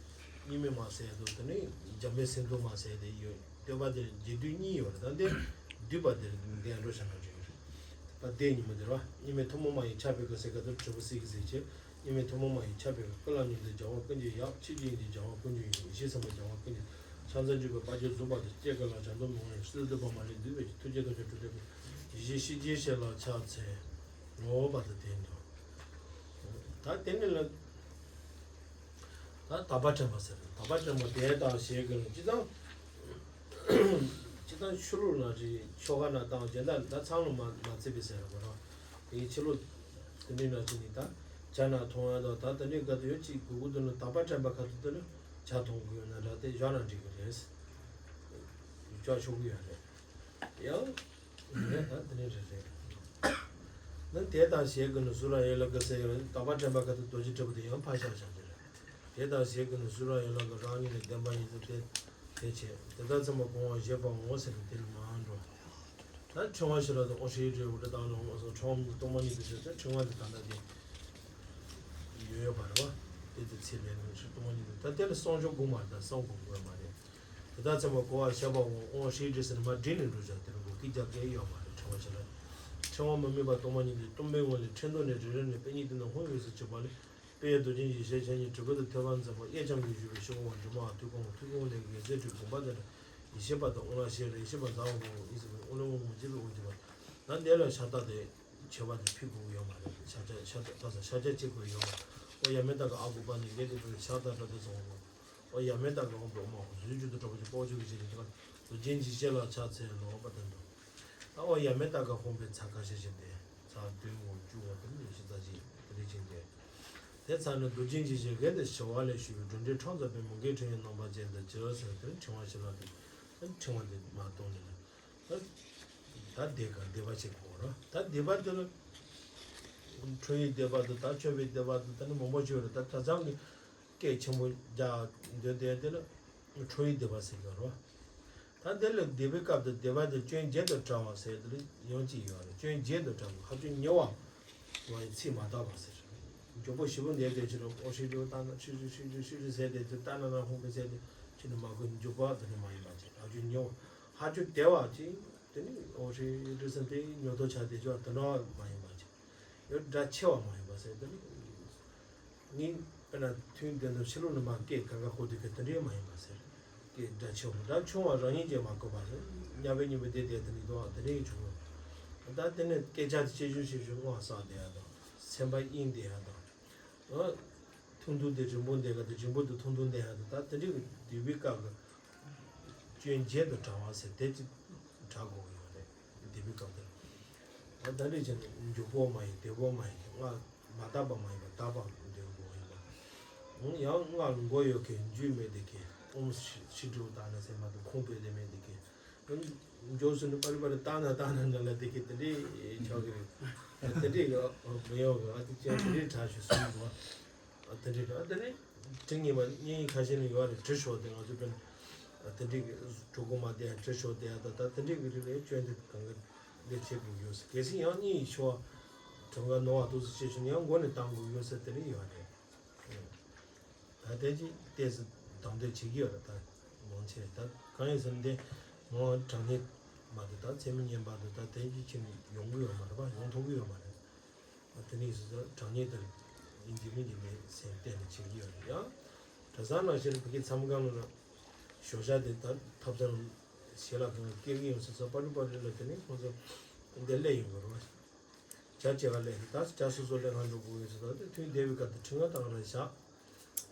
གཉིས་མེད་མ་ཟེར་དུ་དེ་ནི་འཇམ་དཔལ་སེམས་མཐོང་མ་ཟེར་དེ་ཡོད། བསྟོད་པ་དེར་རྗེས་ཟློས་གཉིས་ཡོད་རེད། ད་འདི་བསྡུས་པ་དེར་འདི་འགྲོ་བྱ་ན་འགྲིག་གི་རེད། པ་དེ་གཉིས་མ་དེར་བ་གཉིས་མེད་ཐུན་མོང་མ་ཡིན་ཁྱབ་པའི་སྐུ་ཟེར་ག་དུ་དྲིལ་བུ་གསེར་གྱི་གཟེར་ཆེ། གཉིས་མེད་ཐུན་མོང་མ་ཡིན་ཁྱབ་པའི་སྐུ། ཀུན་ལ་ཉེ་འདུས་སྦྱང་བ་ཀུན་གྱི་ཡབ། ཆོས་ཀྱི་དབྱིངས་ཀྱི་སྦྱང་བ་ཀུན་གྱི་ཡུམ། ཡེ་ཤེས་སེམས་དཔའི་སྦྱང་བ་ཀུན་གྱི་ཕྱག་འཚལ་སྤྲུལ་པའི་དཔལ་གྱུར་རྫོགས་པ་དེ། སྐྱེ་རྒ་ན་འཆིའི་རྡུལ་དུ་བར་མ་ལུས་འདུས་པའི་ཐུགས་རྗེ་ཐོགས་བཅས་སྤྲུལ་པའི་སྐུ། ཡེ་ཤེས་ཤེས་བྱའི་ཞལ་ལ་ཕྱག་འཚལ་ལོ། པ་དང་ལྡན་དུ། ད་དེ་ནི་ལ། ད་དག་པ་དྲན་པ་ཟེར། དག་པ་དྲན་པ་དེ་དང་ཞེས་ཀྱི་ལ་སྤྱི་བཏང་། སྤྱི་བཏང་ཆོས་ལུགས་ན་རེ་ཆོ་ག་ན་དང་སྦྱིན་བདག་ད་ཚང་ལ་མ་མ་བརྩི་བའི་ཟེར་བ་ར། དེའི་ཕྱི་ལོ་དེ་འདྲའི་ན་ཅི་ནི་ད་ཇ་ན་འཐུང་ཡ་དང་ད་དེ་འདྲའི་སྐབས་དུ་ཡོད་ཅིག་དགོས་དགོས་དུ་ནི་དག་པ་དྲན་པ་ཁ་ཐུག་དུ་ནི་ཇ་འཐུང་དགོས་ཡོད་ན་འདྲ་དེ་བཞག་ན་འགྲིག་གི་རེད། ཇ་ཆོག་གི་ཡོད་རེད། ཡང་། རེད་ད་དེ་ནི་རེད་རེད། ནི་དེ་དང་ཞེས་ཀྱི་ནི་སུ་ར་ཡོད་ལ་གི་ཟེར་ཡོད་དག་པ་དྲན་པ་ཁ་ཐུག་རྡོ་རྗེ་དྲིལ་བུ་དེ་ཡང་ཕར་བཞག་བཞག་གི་རེད། དེ་དང་ཞེས་ཀྱི་ནི་སུ་ར་ཡོད་ལ་གི་རང་ཉིད་ནི་བདེན་པ་ཉིད་དུ་དེ་དེ་བྱེད། དེ་ལྟར་ཚད་མ་གོང་བ་བཞེད་པའོ་ཟེར་ནས་དེ་ལ་མ་འགྲོ། ད་ཕྲེང་བ་ཞེས་ལ་དང་ཨོ་ཧྲི་ཡི་འབྲས་བུ་དང་ནི་འོ་སོ་ཕྲེང་བ་མི་སྟོང་པ་ཉིད་དུ་བྱེད་ཚེ་ཕྲེང་བ་དེ་ད་ལྟ་དེ་ཡོད་ཡོད་པ་རེད་བ། དེ་དེ་ཚེ་ལས་ནི་ཕྲེང་སྟོང་པ་ཉིད་དུ་ད་དེ་ལ་གསང་སྦྱོར་དགོས་མ་རེད། ད་གསང་དགོས་དགོས་མ་རེད། དེ་ལྟར་ཚད་མ་གོང་བ་བཞེད་པའོ་ཨོ་ཧྲི་ཡི་འབྲས་ཟེར་ནས་མ་བྲིས་ནས་འགྲོ་བྱ་དེ་ལ་འགོག་གི་རྒྱབ་སྐྱེལ་ཡོད་མ་རེད། ཕྲེང་བ་ཞེས་ལ་ཕྲེང་བ་མི་དམིགས་པ་སྟོང་པ་ཉིད་དུ་སྟོང་པའི་ངང་ལས་ཕྲེང་རྡོག་ནས་རེ་རེ་ནས་པད་ཉི་དེ་ནས་ཧཱུྃ་ཡོངས་སུ་གྱུར་པ་ལས། དཔལ་རྡོ་རྗེ་འཇིགས་བྱེད་ཆེན་ཉིད་དྲིལ་བུ་དང་ཐོད་པར་འཛིན་པ་གཡས་བརྐྱང་གི་བཞུགས་པའི་ཤོག་དབང་སྒྲོལ་མ་ཐུགས་དགོངས་ཐུགས་དགོངས་ལས་ཀྱི་ཡོན་ཏན་དྲིལ་བུ་དགོངས་པ་དེ་ལ་ཡེ་ཤེས་པ་དང་དབང་ལ་ཤེས་རབ་ཡེ་ཤེས་པ་ཟླ་བ་དགོངས་ཡིན་ཟེར་བའི་དབང་ལུང་དབང་མོ་ཅེས་པའི་དབང་གྱུར་པ། ད་འདི་ལ་ཤ་སྟག་དེ་ཁྱད་པར་དེ་ཕྱི་དགོས་ཡོད་མ་རེད། ཤ་ཆ་ཤ་སྟག་ད་ས་ཤ་ཆ་གཅིག་དགོས་ཡོད་མ་རེད། ཨོ་ཡ་མེ་ད་ག་ཨ་ཁུ་པ་ནི་ལས་དེ་དུ་ཤ་སྟག་འདྲ་དེ་སོང་བ། ཨོ་ཡ་མེ་ད་ག་ཨོ་འབྲོག་མ་ཧོ་ཟུལ་རྒྱུ་དུ་གྲོགས་ཀྱི་པོ་ཅུ་གི་ཞིག་གི་ད་རྡོ་རྗེ་འཇིགས་བྱེད་ལ་ཕྱག་འཚལ་ལོ་པ་དང་དུ། ཨོ་ཡ་མེ་ད་ག་ཧོང་པའི་ཚ་ཁ་ཤས་ཤིག་སྟེ། ཚ་བདུན་འོ་བཅུ་འོ་དུ་མི་ཤི་ཚ་ཅི་དེ་རིགས་ཅན་ཏེ། དེ་ཚ་ནི་རྡོ་རྗེ་འཇིགས་བྱེད་གལ་ཏེ་ཞི་བ་ལས་ཞུ་བའི་འགྲོ་འདྲེན་ཁྲག་འཛག་པའི་མུ་གེའི་ཕྲན་ཡང་རྣམ་པར་བཅད་དུ་གྱུར་ཟེར་དེ་ཕྲེང་བ་ཞིག་ལ་དེ་ཕྲེང་བ་དེ་མ་གཏོང་ནས་ད་དེ་ག་བཟླས་པ་ཞིག་གོ་ར་ད་བཟླས་པ་དེ་ལ་ཁྲོ་ཡི་བཟླས་པ་དེ་ད་མཆོད་པའི་བཟླས་པ་དེ་ད་ནི་མང་པོ་ཞིག་ཡོད་རེད། ད་གྲྭ་ཚང་གི་སྐད་ཆེན་པོ་རྒྱག་འདོད་དེ་དེ་ལ་ཁྲོ་ཡི་བཟླས་པ་ཟེར་གྱི་རེད། ད་དེ་ལ་བཟླས་པའི་སྐབས་དུ་བཟླས་པ་དེ་སྐྱོན་བརྒྱད་དུ་བྲལ་བ་ཟེར་དེ་ལ་ཡང་གཅིག་ཡོད་རེད། སྐྱོན་བརྒྱད་དུ་བྲལ་བ་ཧ་ཅང་ཉེ་བ་བ་ཡི་ཚིག་མ་དག་པ་ཟེར། མགྱོགས་པོ་ཞེ་པོ་འདས་དེ་ཕྱིར་ཨོ་ཧྲི་ལུ་ཏ་ན་ཧྲི་ཧྲི་ཧྲི་ཧྲི་ཧྲི་ཧྲི་ཟེར་དེ་དུ་ཏ་ན་ན་ཧོང་གི་ཟེར་དེ་ཕྱིར་ནི་མ་གོ་མགྱོགས་པ་དེ་ནི་མ་ཡིན་པ་ཅིག་ཧ་ཅང་ཉེ་བ་ཧ་ཅང་བདེ་བ་ཅིག་དེ་ནི་ཨོ་ཧྲི་ཧྲི་ཟེར་དེ་ཉོ་ཐོ་ཆ་དེ་ཅོག་དེ་འདྲ་བ་མ་ཡིན་པ་ཅིག་ཡོད་འདྲ་ཆེ་བ་མ་ཡིན་པ་ཟེར་དེ་ནི། ངས་དཔེར་ན་ཐུན་དེ་ཚོ་ཕྱི་ལོགས་ནས་མར་སྐད་ག་ག་ཁོ་དེ་ག་དེ་འདྲའི་མ་ཡིན་པ་ཟེར། སྐད་སྒྲ་ཆེ་བ་སྒྲ་ཆུང་བ་རང་ཉིད་ཀྱིས་མ་གོ་བ་ཟེར། སྙན་པའི་སྙན་པའི་སྡེ་སྡེ་དེ་ནི་དོ་དེ་འདྲའི་བྱུང་བ། ད་དེ་ནས་སྐད་ཆ་དེ་ཆེ་ཆུང་ཆེ་ཆུང་སྔོ་བསགས་བསྡད་ཡ་དང་སེམས་པ་དབྱིངས་བསྡད་ཡ་དང་། ཨ། ཐུང་ཐུང་དེ་རིང་པོ་བསྡད་ག་དེ་རིང་པོ་དེ་ཐུང་ཐུང་བསྡད་ཡ་དང་ད་དེ་འདྲའི་གི་བསྡུས་པའི་སྐབས་ཀྱི་སྐྱོན་བརྒྱད་དུ་བྲལ་བ་ཟེར་དེ་ཅིག་བྲལ་དགོས་ཀྱི་ཡོད་རེད། འདི་པའི་སྐབས་དེར། ད་ལྟ་འདྲ་བྱས་ན་མགྱོགས་པོ་མ་ཡིན་བདེ་པོ་མ་ཡིན་སྔགས་མ་དག་པ་མ་ཡིན་པ་དག་པ་འདོན་དགོས་ཡིན་པ། ཡང་སྔགས་མགོ་ཡོད་མཁན་མཇུག་མེད་དེ་ཀའི་ཨོཾ་ཤི་ཤི་ཀྲིའུ་ཏཱ་ན་ཟེར་མ་གཏོགས་ཁུངས་སྤེལ་དེ་མེད་དེ་ཀའི། མགྱོགས་སུ་ནི་པ་རི་པ་རི་ཏཱ་ན་ཏཱ་ན་འདྲ་ལ་དེ་ཀའི་དེ་འདྲའི་ཆགས་ཀྱི་རེད། དེ་འདྲའི་གི་མི་ཡོང་གི་ཨ་དེ་ཅན་དེ་འདྲའི་གྲགས་ཤིག་གསུངས་འདུག་ཨ་དེ་འདྲའི་གི་ཨ་དེ་ནི་དྲི་ངེས་པ་གཉེན་ཉེ་ཁ་ཤས་ནི་ཡོད་རེད་དྲི་ཤོར་དེ་ང་ཚོ་དཔེར་ན་དེ་འདྲའི་གི་གྲོད་ཁོག་མ་བདེ་ཡང་དྲི་ཤོར་བསྡད་ཡ་ད་ད་དེ་འདྲའི་གི་རིགས་ལ་སྐྱོན་དེ་གང་གི་ལས་བྱེད་དགོས་ཡོད་ཟེར། གལ་སྲིད་ཡང་གཉིད་ཤོར་བ་གྲང་ག་ནོར་བ་ཏོག་ཙམ་བྱེད་ཤོར་ན་ཡང་མགོ་ནས་བཏང་དགོས་ཡོད་ཟེར་དེ་རིགས་ཡོད་རེད། ད་དེ་ཅིག་ཏོག་ཙམ་དང་དོད་བྱེད་ཀྱི་ཡོད་རེད། ད་མང་ཆེ་ད་གང་ཡིན་ཟེར་ན་དེ་མོ་གྲང་ནད་མ་གཏོགས་ད་མཚན་མ་ཉན་པ་དང་ད་དེ་ཅིག་ཕྱིན་ཡོང་གི་ཡོད་མ་རེད་པ། ཡོང་ཐུབ་ཀྱི་ཡོད་མ་རེད། དེ་ནས་སོ་སོ་གྲངས་ཉིད་དེར་ཡིན་གྱི་མིན་གྱི་མེད་ཟེར་བལྟས་ནས་བྱེད་ཀྱི་ཡོད་རེད་ཡ། གྲྭ་ཚང་ནང་བཞིན་བོད་ཀྱི་མཚམས་ཁང་ལ་ཞོགས་ཇ་དེ་ད་ཐབ་ཚང་ཞལ་ལག་ཁང་ལ་སྐྱེལ་གྱི་ཡོད་ཟེར་ཙང་པ་རུ་པ་རུ་ལ་དེ་ནས་ཁོང་ཚོ་འདིར་སླེབས་ཡོང་གི་རེད་བ། ཇ་བྱེད་ག་སླེབས་ད་ཇ་སོ་སོ་སླེབས་ང་འགྲོ་དགོས་ཡོད་ཟེར་ད་དེ་ཐུན་བསྡད་པའི་སྐབས་དེ་ཁྲི་ང་དང་ར་བཞག་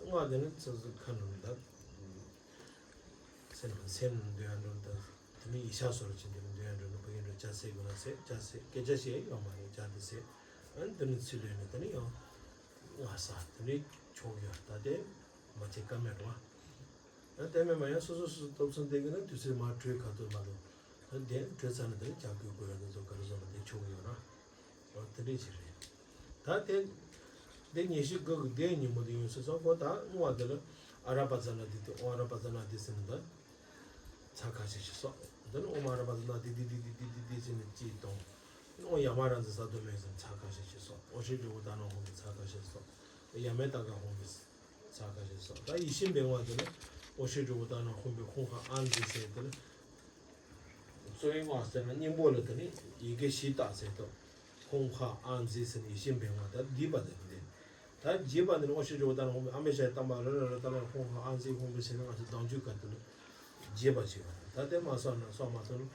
སྔགས་དེ་ནི་ཚོ་ཚོ་ཁ་ནང་ད། སེམས་སེམས་འདོད་ཡ་འགྲོ་ད། དེ་ནི་ཡིག་ཆ་སོར་ཕྱིན་དེ་ནི་འདོད་ཡ་འགྲོ་ནི་བུ་ཡིན་འགྲོ་ཇ་ཟས་དགོས་ན་ཟས་ཇ་ཟས་སྐད་ཆ་བཤད་ཡོད་མ་རེད་ཇ་དེ་ཟས། ཨ་ནི་དེ་ནི་ཚུར་ལོན་ནས་དེ་ནི་ཡང་ང་ས་དེ་ནི་ཆོག་ཡོད་ད་དེ་མ་བྱེད་ཀ་མེད་རོ། ཨ་དེ་མེད་མ་ཡང་སོ་སོ་སོ་སོ་སྟོབས་ཚང་བསྟན་གི་ན་དུས་ཚོད་མ་གྲོས་ག་ཐུབ་མ་ཐུབ། ཨ་དེ་གྲོས་ཚར་ན་དེ་ནི་ཇ་གོས་དགོས་ཡ་དེ་ཚོ་ག་རེ་བཟོ་ན་དེ་ཆོག་ཡོད་ར། འོ་དེ་འདྲས་ཅིག་རེད། ད་དེ། འདི་ཉི་ཤུ་དགུ་གི་འདིའི་ཉིན་མོ་དེ་ཡིན་ཟེར་སོང་ཁོ་ད་བསྔོ་བ་འདི་ལ་ཨ་ར་པ་ཛ་ན་དྷཱིཿ་དེ་ཨོཾ་ཨ་ར་པ་ཛ་ན་དྷཱིཿ་ཟེར་ནས་འདི། ཚར་ཁ་ཤས་ཤིག་སོགས་འདི་ནི་ཨོཾ་ཨ་ར་པ་ཛ་ན་དྷཱིཿ་དྷཱིཿ་དྷཱིཿ་དྷཱིཿ་དྷཱིཿ་ཟེར་ནས་གཅིག་གཏོང་། ཨོཾ་ཡ་མ་ར་ཛ་ས་དྷཱུ་མེ་ཟེར་ནས་ཚར་ཁ་ཤས་ཤིག་སོགས་ཨོཾ་ཤྲཱི་ཏྲི་ཨུ་ཏ་ན་ཧཱུྃ་གི་ཚར་ཁ་ཤས་སོགས་ཡ་མེ་ཏ་ཀ་ཧཱུྃ་གི། ཚ་ཁ་ཞེས་སོགས། ད་ཡིད་བཞིན་པའི་དབང་དེ་ནི་འོ་ཤེས་གྲོགས་པོ་དག་ན་ཧོན་པའི་ཧོང་ཁ་ཨ་མཛེས་ཟེར་དེ་ནི། རྩོད་ཡིན་དབང་ཟེར་ན་སྙིང་པོ་ལ་དེ་ནི་ཡི་གེ་བཞི་བཏགས་ཟེར་དོ། ཧོང་ཁ་ཨ་མཛེས་ཟེར་ནི་ཡིད་བཞིན་པའི་དབང་ད་བསྡུས་པ་དེ་ནི་དེ། ད་རྒྱས་པ་འདི་ནི་འོ་ཤེས་གྲོགས་པོ་དག་ན་ཧོན་པའི་ཨ་མའི་ཞལ་གཏམས་པ་ར་ར་ར་ད་ལ་ཧོང་ཁ་ཨ་མཛེས་ཧོན་པའི་ཟེར་ནི་ང་ཚོ་གདངས་རྒྱུད་ཀ་དེ་ནི་རྒྱས་པ་ཞིག་ད་དེ་མ་སོགས་ན་སོགས་མ་སོགས་ན་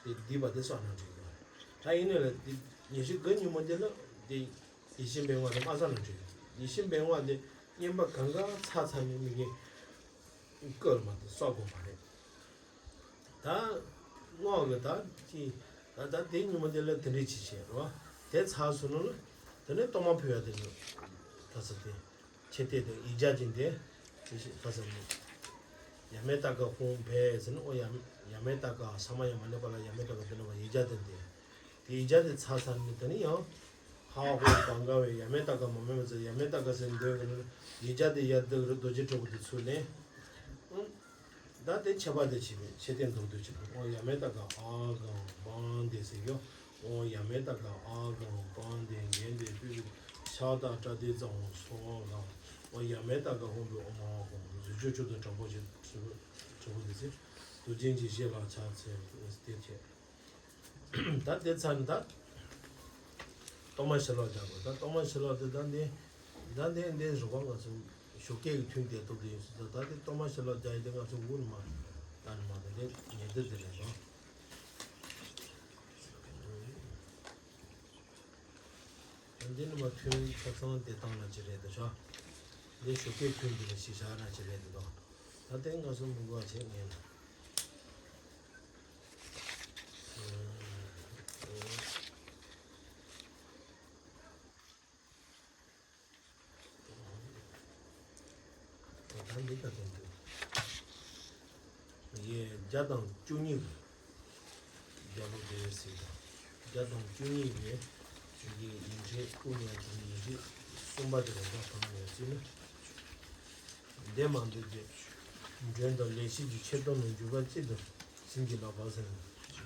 དེ་བསྡུས་པ་དེ་སོགས་ན་འགྲིག་གི་རེད། ད་ཡིན་ནའི་ལ་དེ་ཉི་ཤུ་གི་ཉིན་མོ་དེ་ལ་དེ། ཡིད་བཞིན་པའི་དབང་དེ་མ་སོགས་ན་འགྲིག་ཡིད་བཞིན་པའི་དབང་དེ་བསྙེན་པ་གང་ག་ཚར་ཚར་ནས་མི་དགེ་བསྐུལ་མ་དེ་གསོག་དགོས་མ་རེད། ད་སྔོན་གྱི་ད་ཅི་ད་ད་དེ་ཉིན་མོ་དེ་ལ་དེ་འདྲས་ཅིག་བྱས་རོ། དེ་ཚར་སོང་ནོ་ལ་དེ་ནས་གཏོར་མ་ཕུལ་ཡ་དེ་ནི་ད་ས་དེ་ཆེ་དེ་དེ་ཡིག་བརྒྱ་ཅན་དེ་དེ་ཞིག་ད་ས་ནི་ཡ་མེ་ཏ་ཀ་ཧོང་བེ་ཟེར་ནི་ཨོ་ཡ་ཡ་མེ་ཏ་ཀ་ས་མ་ཡ་མ་ནེ་པ་ལ་ཡ་མེ་ཏ་ཀ་དེ་ནི་བ་ཡིག་བརྒྱ་དེ་དེ། དེ་ཡིག་བརྒྱ་དེ་ཚར་ཚར་ནས་དེ་ནི་ཡང་ཧ་ཧོ་བང་ག་བའི་ཡ་མེ་ཏ་ཀ་མ་མེ་མ་ཚ་ཡ་མེ་ཏ་ཀ་ཟེར་འདོད་གི་ནི་ཡིག་བརྒྱ་དེ་ཡར་འདུག་རུ་རྡོ་རྗེ་གྲོགས་པོ་དེ་ཚུར་ལེན། ཨང་། ད་དེ་ཁྱད་པར་དེ་བྱས་པས་ཆེ་བསྟན་མདོར་བསྡུས་ཆེ་བོ་ཨོ་ཡ་མེ་ཏ་ཀ་ཨ་གང་བང་དེ་ཟེར་གྱི་ཨོ་ཡ་མེ་ཏ་ཀ་ཨ་གང་བང་དེ་འགན་དེ་སྤུས་ཀྱི་ཕྱག་དང་སྐྲ་དེ་གཙང་བོ་སོ་གང་ཨོ་ཡ་མེ་ཏ་ཀ་ཧོན་པོ་ཨོ་མ་ཧོ་གཟུགས་ཅོ་ཅོ་དང་དྲང་པོ་ཆེ་དྲང་པོ་དེ་ཚེ་དུ་ཅན་གྱི་ཞེ་ལ་ཆགས་ཚེ་དེ་ཁྱེད། ད་དེ་ཚར་ནས་ད་གཏོར་མ་ཕྱི་ལོགས་རྒྱག་དགོས། ད་གཏོར་མ་ཕྱི་ལོགས་དེ་ད་འདི་ད་འདི་འདི་རུ་བ་ང་ཚོ་ཞོགས་ཀས་ཀྱི་ཐུན་དེ་ཐོབ་དེ་ཡིན་སྲིད། ད་ད་དེ་གཏོར་མ་ཕྱི་ལོགས་རྒྱག་ཡིན་དེ་ང་ཚོ་འུ་ནི་མ་ད་ནི་མ་ད་འདི་ཉེ་དེ་དེ་རེད་དོ། ད་འདི་ནི་མ་ཐུན་ཆ་ཚང་དེ་བཏང་ན་ཅི་རེད་དོ་ཤོག་འདི་ཞོགས་ཀས་ཐུན་འདི་ལ་ཞིག་བཞག་ན་ཅི་རེད་དོ། ད་དེ་ང་ཚོ་མི་འགོ་བྱེད་ངེས་ན། ད་འདི་ལྟ་དང་འདུག་ཡེ་བརྒྱ་དང་བཅུ་གཉིས་ཀྱི་རྒྱལ་པོ་དེ་ཟེར་དང་། བརྒྱ་དང་བཅུ་གཉིས་ཀྱི་ཡེ་ཡིན་ཁྲིད་སྐུ་ཉག་གི་ཡིན་ཁྲིད་གསུམ་པ་དེ་ལ་ད་གང་ཡོད་ཟེར་ན། འདས་མ་འདས་ཀྱི་མགྲོན་དང་ལེགས་བཤད་ཀྱི་ཆེད་དོན་ལ་འཇུག་པ་གཅིག་ཏུ་བྱིན་གྱིས་བརླབས་པ་ཟེར་ཞུ་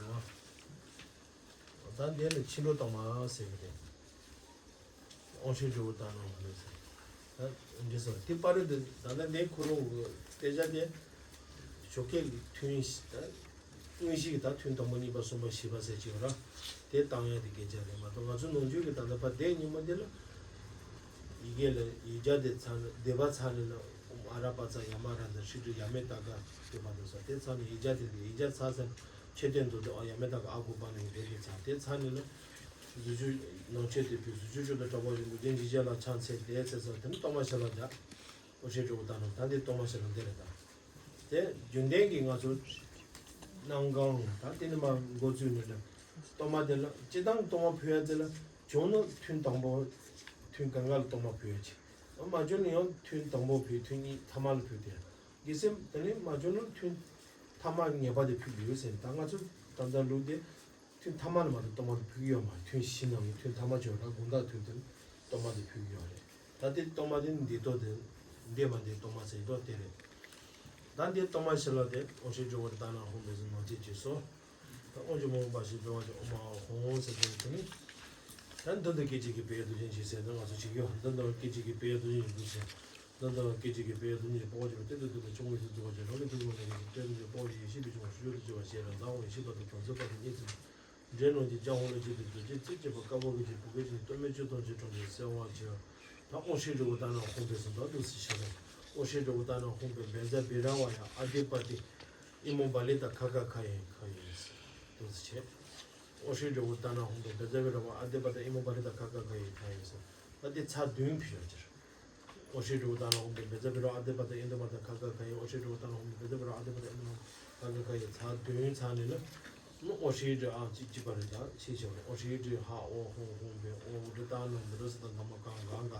བ། ད་འདི་ལ་ཕྱི་འགྲོ་དང་མ་ཟེར་གི་རེད། དབང་ཕྱུག་ཇོ་བོ་ལྟར་སྣང་བ་ལས་ཟེར། ད་འདི་སོ་དེ་པར་རིས་འདི་ད་ལྟ་འདི་ཁོ་རང་གི་དཔེ་ཆ་དེ་ཞོགས་ཀས་ཀྱི་ཐུན་ད་དངོས་གཞི་གི་ད་ཐུན་དང་པོ་གཉིས་པ་གསུམ་པ་བཞི་པ་ཟེར་གྱི་ཡོད་ར། དེ་བཏང་ཡ་དེ་སྐད་ཆ་རེད་མ་གཏོགས་ང་ཚོ་ནང་ཆོས་ཀྱི་ད་ལྟ་པ་དེ་ཉིན་མོ་དེ་ལ་ཡི་གེ་ལ་ཡིག་བརྒྱ་དེ་ཚར་ནས་བཟླས་པ་ཚར་ནས་ན་ཨོཾ་ཨ་ར་པ་ཙ་ཡ་མ་ར་ཛ་ཧྲི་ཏྲི་ཡ་མེ་ཏ་ཀ་ཏུ་པ་དུ་ས་དེ་ཚར་ནས་ཡིག་བརྒྱ་དེ་དེ་ཡིག་བརྒྱ་ཚར་ཚར་ནས་མཆོད་རྟེན་དུ་དེ་ཨོ་ཡ་མེ་ཏ་ཀ་ཨ་གུ་པ་ནི་དེ་དེ་ཚར་དེ་ཚར་ནས་ན། གཟུགས་ཅན་ནང་ཆོས་དེ་ཕུལ་གཟུགས་ཅན་ཆོས་དང་གྲགས་པ་ཡོན་ཏན་ཅན་ཇི་བྱས་ལ་ཕྱག་འཚལ་ཏེ་ཚེ་སོགས་དེ་ནི་གཏོར་མ་ཕྱི་ལོགས་རྒྱག་འོ་ཤེས་གྲོགས་པོ་ལྟར་སྣང་ད་འདི་གཏོར་མ་ཕྱི་ལོགས་འདི་རེད་ད། དེ་རྒྱུན་ལྡན་གྱི་ང་ཚོ་གནང་གང་ད་དེ་ནི་མ་འགོ་བཙུགས་ནས་ལ་གཏོར་མ་དེ་ལ་སྤྱི་བཏང་གཏོར་མ་ཕུལ་ཡ་དེ་ལ་བྱུང་ན་ཐུན་དང་པོ་ཐུན་གང་ག་ལ་གཏོར་མ་ཕུལ་ཡ་ཅིག་མ་བྱུང་ན་ཡང་ཐུན་དང་པོ་ཕུལ་ཐུན་གཉིས་ཐ་མ་ལ་ཕུལ་དེ་དགེ་སེམས་དེ་ནི་མ་བྱུང་ན་ཐུན་ཐ་མ་ངེས་པ་དེ་ཕུལ་དགོས་ཟེར་ད་ང་ཚོ་ད་ལྟ་ལུགས་དེ། ཐུན་ཐ་མ་ལ་མ་གཏོགས་གཏོར་མ་དེ་ཕུལ་གྱི་ཡོད་མ་རེད། ཐུན་བཞི་ནང་གི་ཐུན་ཐ་མ་བྱས་པ་དང་དགོང་དག་ཐུན་དེ་ལ་གཏོར་མ་དེ་ཕུལ་གྱི་ཡོད་རེད། ད་དེ་གཏོར་མ་དེ་འདི་ལྟོ་དེ་འདས་མ་འདས་གཏོར་མ་ཟེར་ལྟོ་དེ་རེད། ད་འདི་གཏོར་མ་ཕྱི་ལོགས་དེ་དབང་ཕྱུག་ཇོ་བོ་ལྟར་སྣང་ཧཱུྃ་ཕཊ་ཟེར་ནང་བསྐྱེད་བྱས་སོ། ད་དབང་ཕྱུག་མ་འོངས་པ་ཞེས་འབོད་པ་ཅིག་ཨོཾ་ཨཱཿཧཱུྃ་ཟེར་དེ་དེ་ནི། ད་འདི་འདི་སྐད་ཅིག་གིས་འཕེལ་བའི་རྡོ་རྗེ་འཇིགས་སེལ་དང་ང་ཚོ་བྱེད་ཀྱི་ཡོད། འདི་འདི་སྐད་ཅིག་གིས་འཕེལ་བའི་རྡོ་རྗེ་འཇིགས་སེལ། ད་ལྟ་སྐད་ཅིག་གིས་འཕེལ་བའི་རྡོ་རྗེ་འཇིགས་སེལ་དཔའ་བོ་རྒྱལ་པོ་གཏེར་དུ་བཏོན་པའི་ཆུང་ངུའི་གཟུགས་བཟོ་བ་ཅན་རང་གི་ཐུགས་དགོངས་ལ་ངེས་ཤིང་འཕེལ་རྡོ་རྗེ་དཔའ་བོ་ཡེ་ཤེས་པའི་ཆུང་ངུ་ཞུ་ཡུལ་དུ་གྱུར་པ་ཞེས་རང་མཛའ་བོ་ཡེ་ཤེས་པ་དང་དམ་ཚིག་པ་དང་གཉིས་སུ་མེད། འདྲེ་རྣམས་ཀྱི་ལྕགས་ཧོང་ལ་བཅས་ཏེ་རྡོ་རྗེ་རྩེ་གཅིག་པ་དཀར་པོ་གི་ཅིག་བུ་གའི་ཅིག་གཏོར་མའི་བཅུད་ཐམས་ཅད་དྲངས་ཏེ་གསོལ་བ་བྱོན། ད་དབང་ཕྱུག་ཇོ་བོ་ལྟར་སྣང་ཧཱུྃ་ཕཊ་ཟེར་ད་འདུག་སེ་བྱ་དང་། དབང་ཕྱུག་ཇོ་བོ་ལྟར་སྣང་ཧཱུྃ་ཕཊ་བཛྲ་བི་ར་ཝ་ཡ་ཨ་དྷི་པ་ཏི་ཨི་མོ་བ་ལི་ཏ་ཁ་ཁ་ཁ་ཡེ་ཁ་ཡེ་འདུག་སེ་བྱས། དབང་ཕྱུག་ཇོ་བོ་ལྟར་སྣང་ཧཱུྃ་ཕཊ་བཛྲ་བི་ར་ཝ་ཨ་དྷི་པ་ཏི་ཨི་མོ་བ་ལི་ཏ་ཁ་ཁ་ཁ་ཡེ་ཁ་ཡེ་ཟེར། ད་དེ་ཚར་བདུན་ཕུལ་ཡོད་ཅེར། ཨོ་ཤྲི་ཏྲི་ཝ་ཏ་ན་ཧོ་བེ་བེ་ཛ་བེ་ར་ཨ་དེ་པ་ཏ་ཨིན་དུ་མ་ཏ་ཁ་ཁ་ཁ་ཡེ། ཨོ་ཤྲི་ཏྲི་ཝ་ཏ་ན་ཧོ་བེ་བེ་ཛ་བེ་ར་ཨ་དེ་པ་ཏ་ཨིན་དུ་མ་ཏ་ཁ་ཁ་ཁ་ཡེ། ཚར་བདུན་ཚར་ནས་ན། ཨོ་ཤྲི་ཏྲི་ཨ་ཅི་ཅི་པ་རེ་ད་ཤེས་ཆེ་བ་རེ། ཨོ་ཤྲི་ཏྲི་ཧ་ཨོ་ཧོ་ཧོ་བེ་ཨོ་རི་ཏ་ན་བེ་ར་ས་ཏ་ག་མ་ག་ག་ག།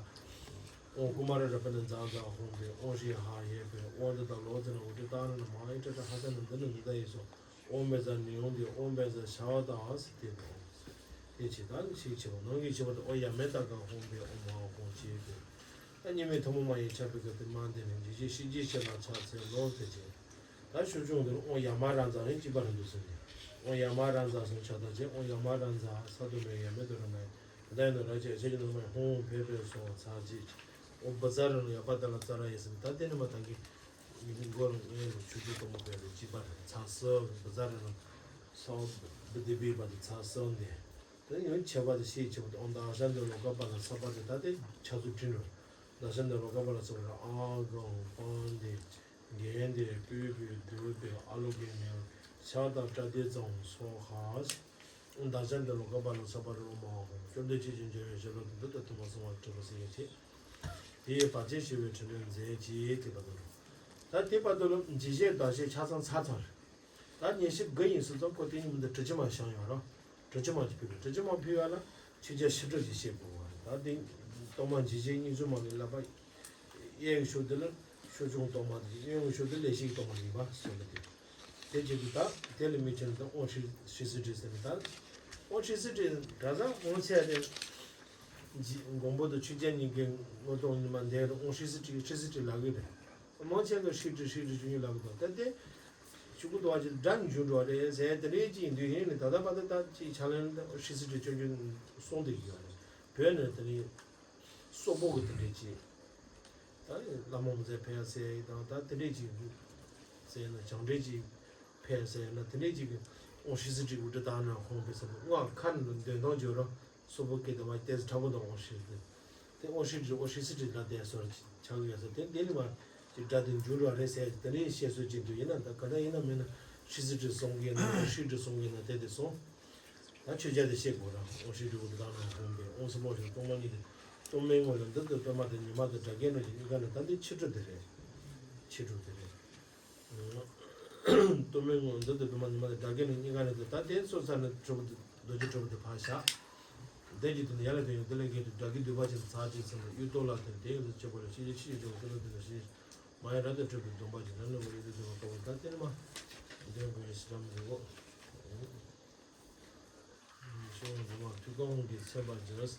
ཨོ་ཀུ་མ་ར་ར་པ་ན་ཛ་ཛ་ཧོ་བེ་ཨོ་ཤྲི་ཧ་ཧེ་བེ་ཨོ་འདི་ད་ལོ་ཙེ་ན་ཨོ་ཏྲི་ཏ་ན་ན་མ་ཨི་ཏྲ་ཏྲ་ཧ་ས་ན་འདི་ན་འདི་ད་ཡེ་སོ། ཨོཾ་བཛྲ་ནི་ཡོང་དེ་ཨོཾ་བཛྲ་ཤ་བ་དང་ཨ་སི་ཏེ་དང་། དེ་ཅི་ད་ཤིག་ཆེ་བ་ནང་གི་ཆེ་བ་དེ་ཨོ་ཡ་མེ་ཏ་ཀ་ཧོང་པའི་ཨོཾ་ཨཱཿཧོང་ཅེས་ཏེ། ད་གཉིས་མེད་ཐུན་མོང་མ་ཡི་ཁྱབ་པའི་སྐབས་དེ་མ་འདི་ནི་འཇིགས་བྱེད་ཤི་འཇིགས་བྱེད་ལ་ཕྱག་འཚལ་ལོ་དེ་ཅི། ད་ཤོ་ཆུང་དེ་ཨོ་ཡ་མ་ར་ཛ་ཡིན་གཅིག་པ་རེད་འདུག་ཟེར་ནས། ཨོ་ཡ་མ་ར་ཛ་སོང་ཆ་ད་ཅེ་ཨོ་ཡ་མ་ར་ཛ་ས་དུ་མེ་ཡ་མེ་དུ་ར་མེ། ད་ཡིན་ན་ར་ཅེ་ཨེ་ཆེ་ཅེ་ནོ་མ་ཧོང་ཕེ་ཕེ་སོ་ཚ་ཅི། ཨོ་བཛྲ་ར་ནང་ཡ་པ་ཏ་ལ་ཙ་ར་ཡ་ཟེར་ནས། ད་དེ་ནས་མ་ད་གི་མགོ་ལ་ངའི་ལ་ཆུ་ཆུ་གཏོང་མ་དཔེ་རེད། ཅི་པ་རེད། ཚ་སོ་བཛྲ་ར་ནང་སོ་བི་དེ་བི་པ་དེ་ཚ་སོ་འདི། དེ་ཡང་ཆེ་བ་དེ་ཤེས་ཆེ་བ་དེ། ཨོ་ད་ཨ་ཤ་འདི་ལོ་ཀ་པ་ལ་ས་པ་དེ། ད་དེ་ཆ་ཚུལ་དྲིན་རོ། ད་ཨ་ཤ་འདི་ལོ་ཀ་པ་ལ་ས་པ་ར། ཨ་གང་པ་འདི་གན་འདི་པུ་པུ་དུ་པེ་ཨ་ལོ་གན་ནི་ཤ་ད་པྲ་དེ་ཙང་སོ་ཧ། ད་ཨ་ཤ་འདི་ལོ་ཀ་པ་ལ་ས་པ་ར་ལོ་མ་ཧོ། བཅོམ་ལྡན་ཁྱེད་ཀྱི་འཇལ་བའི་ཞལ་ལུང་དུ་འདི་ལྟར་ཐུབ་པ་གསུང་བ་གྲུབ་པ་སེ་ཡ་ཆེ། དེ་ཡི་བར་ཆད་ཞི་བའི་དྲིན་ལན་མཛད་ཅིག་དེ་བར་དུ་ལོ། ད་དེ་བར་དུ་ལོ་འཇིགས་བྱེད་བདག་བྱེད་ཆ་ཚང་ཚར་ཚར། ད་ཉན་ཤེས་དགུ་ཡིན་སུ་ཙམ་ཁོ་དེ་ཉིན་མོ་འདི་དྲི་ཅི་མ་བཞག་ཡོད་རོ། དྲི་ཅི་མ་ཅི་ཕུལ་བ། དྲི་ཅི་མ་ཕུལ་བ་ལ་ཆོས་རྒྱལ་ཤི་ཁྲོ་ཞིག་བཤད་དགོས་བ། ད་དེ་སྟོང་པ་འཇིགས་བྱེད་སྙིང་རྗེ་མ་གི་བསླབ་པ། གཡས་ཀྱི་ཕྱོགས་དེ་ལ་ཕྱོགས་སྐྱོང་སྟོང་པ་དེ། གཡོན་གྱི་ཕྱོགས་དེ་ལ་ལས་བྱེད་ཀྱི་སྟོང་པ་ཡིན་པ་སོགས་ལ་དེ། དེ་བྱེད་དུས་ད་དེ་ལ་མི་ཁྱེར་ན་ད་དབང་ཧྲི་ཧྲི་སི་ཏྲི་ཟེར་ནས། ད་དབང་ཧྲི་སི་ཏྲི་ག་ས་དབང་ཆེ་དེ་མགོན་པོ་དང་ཆོས་རྒྱལ་གཉིས་ཀའི་ངོ་ཐོག་ཉི་མ་འདས་དབང་ཧྲི་སི་ཏྲི་ཧྲི་སི་ཏྲི་ལབ་ཀྱི་རེད། མང་ཆེ་གིས་ཧྲི་ཏྲི་ཧྲི་ཏྲི་ཞུ་ཡིན་ལབ་ཀྱི་འདུག་ད་དེ་ཞུ་གི་འདུག་བ། ཅིག་སྒྲ་འཇུག་འགྲོ་བ་རེད་ཟེར་དེ་འདྲའི་ཅིག་ཡིན་དུས། ཡིན་ནི་ད་ལྟ་བར་དུ་ད་ཅིག་ཕྱག་ལེན་ཧྲི་སི་ཏྲི་སྤྱོད་རྒྱུ་གསུངས་བསྡད་ཀྱི་ཡོད་རེད། བོད་ནས་དེ་ནི་སོག་པོ་གི་དེ་འདྲའི་ཅིག་ད་བླ་མ་མི་ཟེར་ཕན་ཟེར་དང་། ད་དེ་འདྲའི་ཅིག་ཟེར་ན། བྱང་འདྲེན་ཅིག་ཕན་ཟེར་ན། དེ་འདྲའི་ཅིག་གི་དབང་ཧྲི་སི་ཏྲི་འུ་ཏྲ་དང་ན་ཧོང་པེ་ས་ང་ཁ་ནས་འདོན་སྟངས་བརྗོད་རོགས། སོག་པོ་སྐད་དུ་མ་ཏེས་དྲག་པོ་དང་། དབང་ཧྲི་སི་ཏྲི་དེ། དབང་ཧྲི་ཏྲི་དབང་ཧྲི་སི་ཏྲི་ལ་དེ་སོར་ཆགས་ཡོད་ས་དེ། དེ་ནི་མ་ཅིག་སྒྲ་དེ་འཇུག་རོགས་རེད་ཟེར་དེ་འདྲའི་བཤད་སྲོལ་ཅིག་འདུག་ཡིན་ན་ད་ག་ད་ཡིན་ན་མིན་ན་ཧྲི་སི་ཏྲི་གསུང་གི་ན་དབང་ཧྲི་ཏྲི་གསུང་གི་ན་དེ་དེ་སོང་། ད་ཆོས་རྒྱལ་དེ་བཤད་དགོས་ར། དབང་ཧྲི་ཏྲི་འུ་ཏྲ་དང་ན་ཧོང་པེ། དབང་ཟེར་མོ་ཞིག་གཏོར་མ་གཉིས་དེ། གཏོར་མའི་ངོས་ལ་འདི་ལྟར་པད་མ་དང་ཉི་མ་དང་སྒྲ་གན་ནོ་ཞིག་གཉིས་ཀ་ནི། ད་འདི་ཕྱི་དྲོ་དེ་རེད། ཕྱི་དྲོ་དེ་རེད། གཏོར་མའི་ངོས་འདི་ལྟར་པད་མ་ཉི་མ་དང་སྒྲ་གན་ནོ་གཉིས་ཀ་ནི། ད་དེ་སོ་ས་ནི་གྲུབ་པ་དེ་རྡོ་རྗེ་གྲུབ་པ་དེ་ཕར་བཞག་དེ་ཀྱི་དེ་ནི་ཡར་ལ་དེ་ཡོང་དེ་ལ་གན་དུ་སྒྲ་གི་འདུས་པ་ཅན་ཚར་གཅིག་ཚང་ལ་གཡུ་ཏོ་ལ་དེ་དེ་ཡོང་དུ་སྤྱོད་པ་ལ་ཤེས་བྱ་ཕྱི་ཡི་འབྲས་བུ་དེ་ལ་དེ་ལ་ཤེས་བྱ་མ་ཡ་ར་དང་འཕྲད་པའི་སྡོམ་པ་ཅན་ར་ནི་བ་ཡི་དེ་དེ་བ་ཀ་བ། ད་དེ་ནི་མ་འདོན་དགོས་ཡོད་ཤི་ར་མི་འདུག་གོ། ཤོང་རི་མ་ཐུགས་དགོངས་ཀྱི་མཚན་པར་སྦྱར།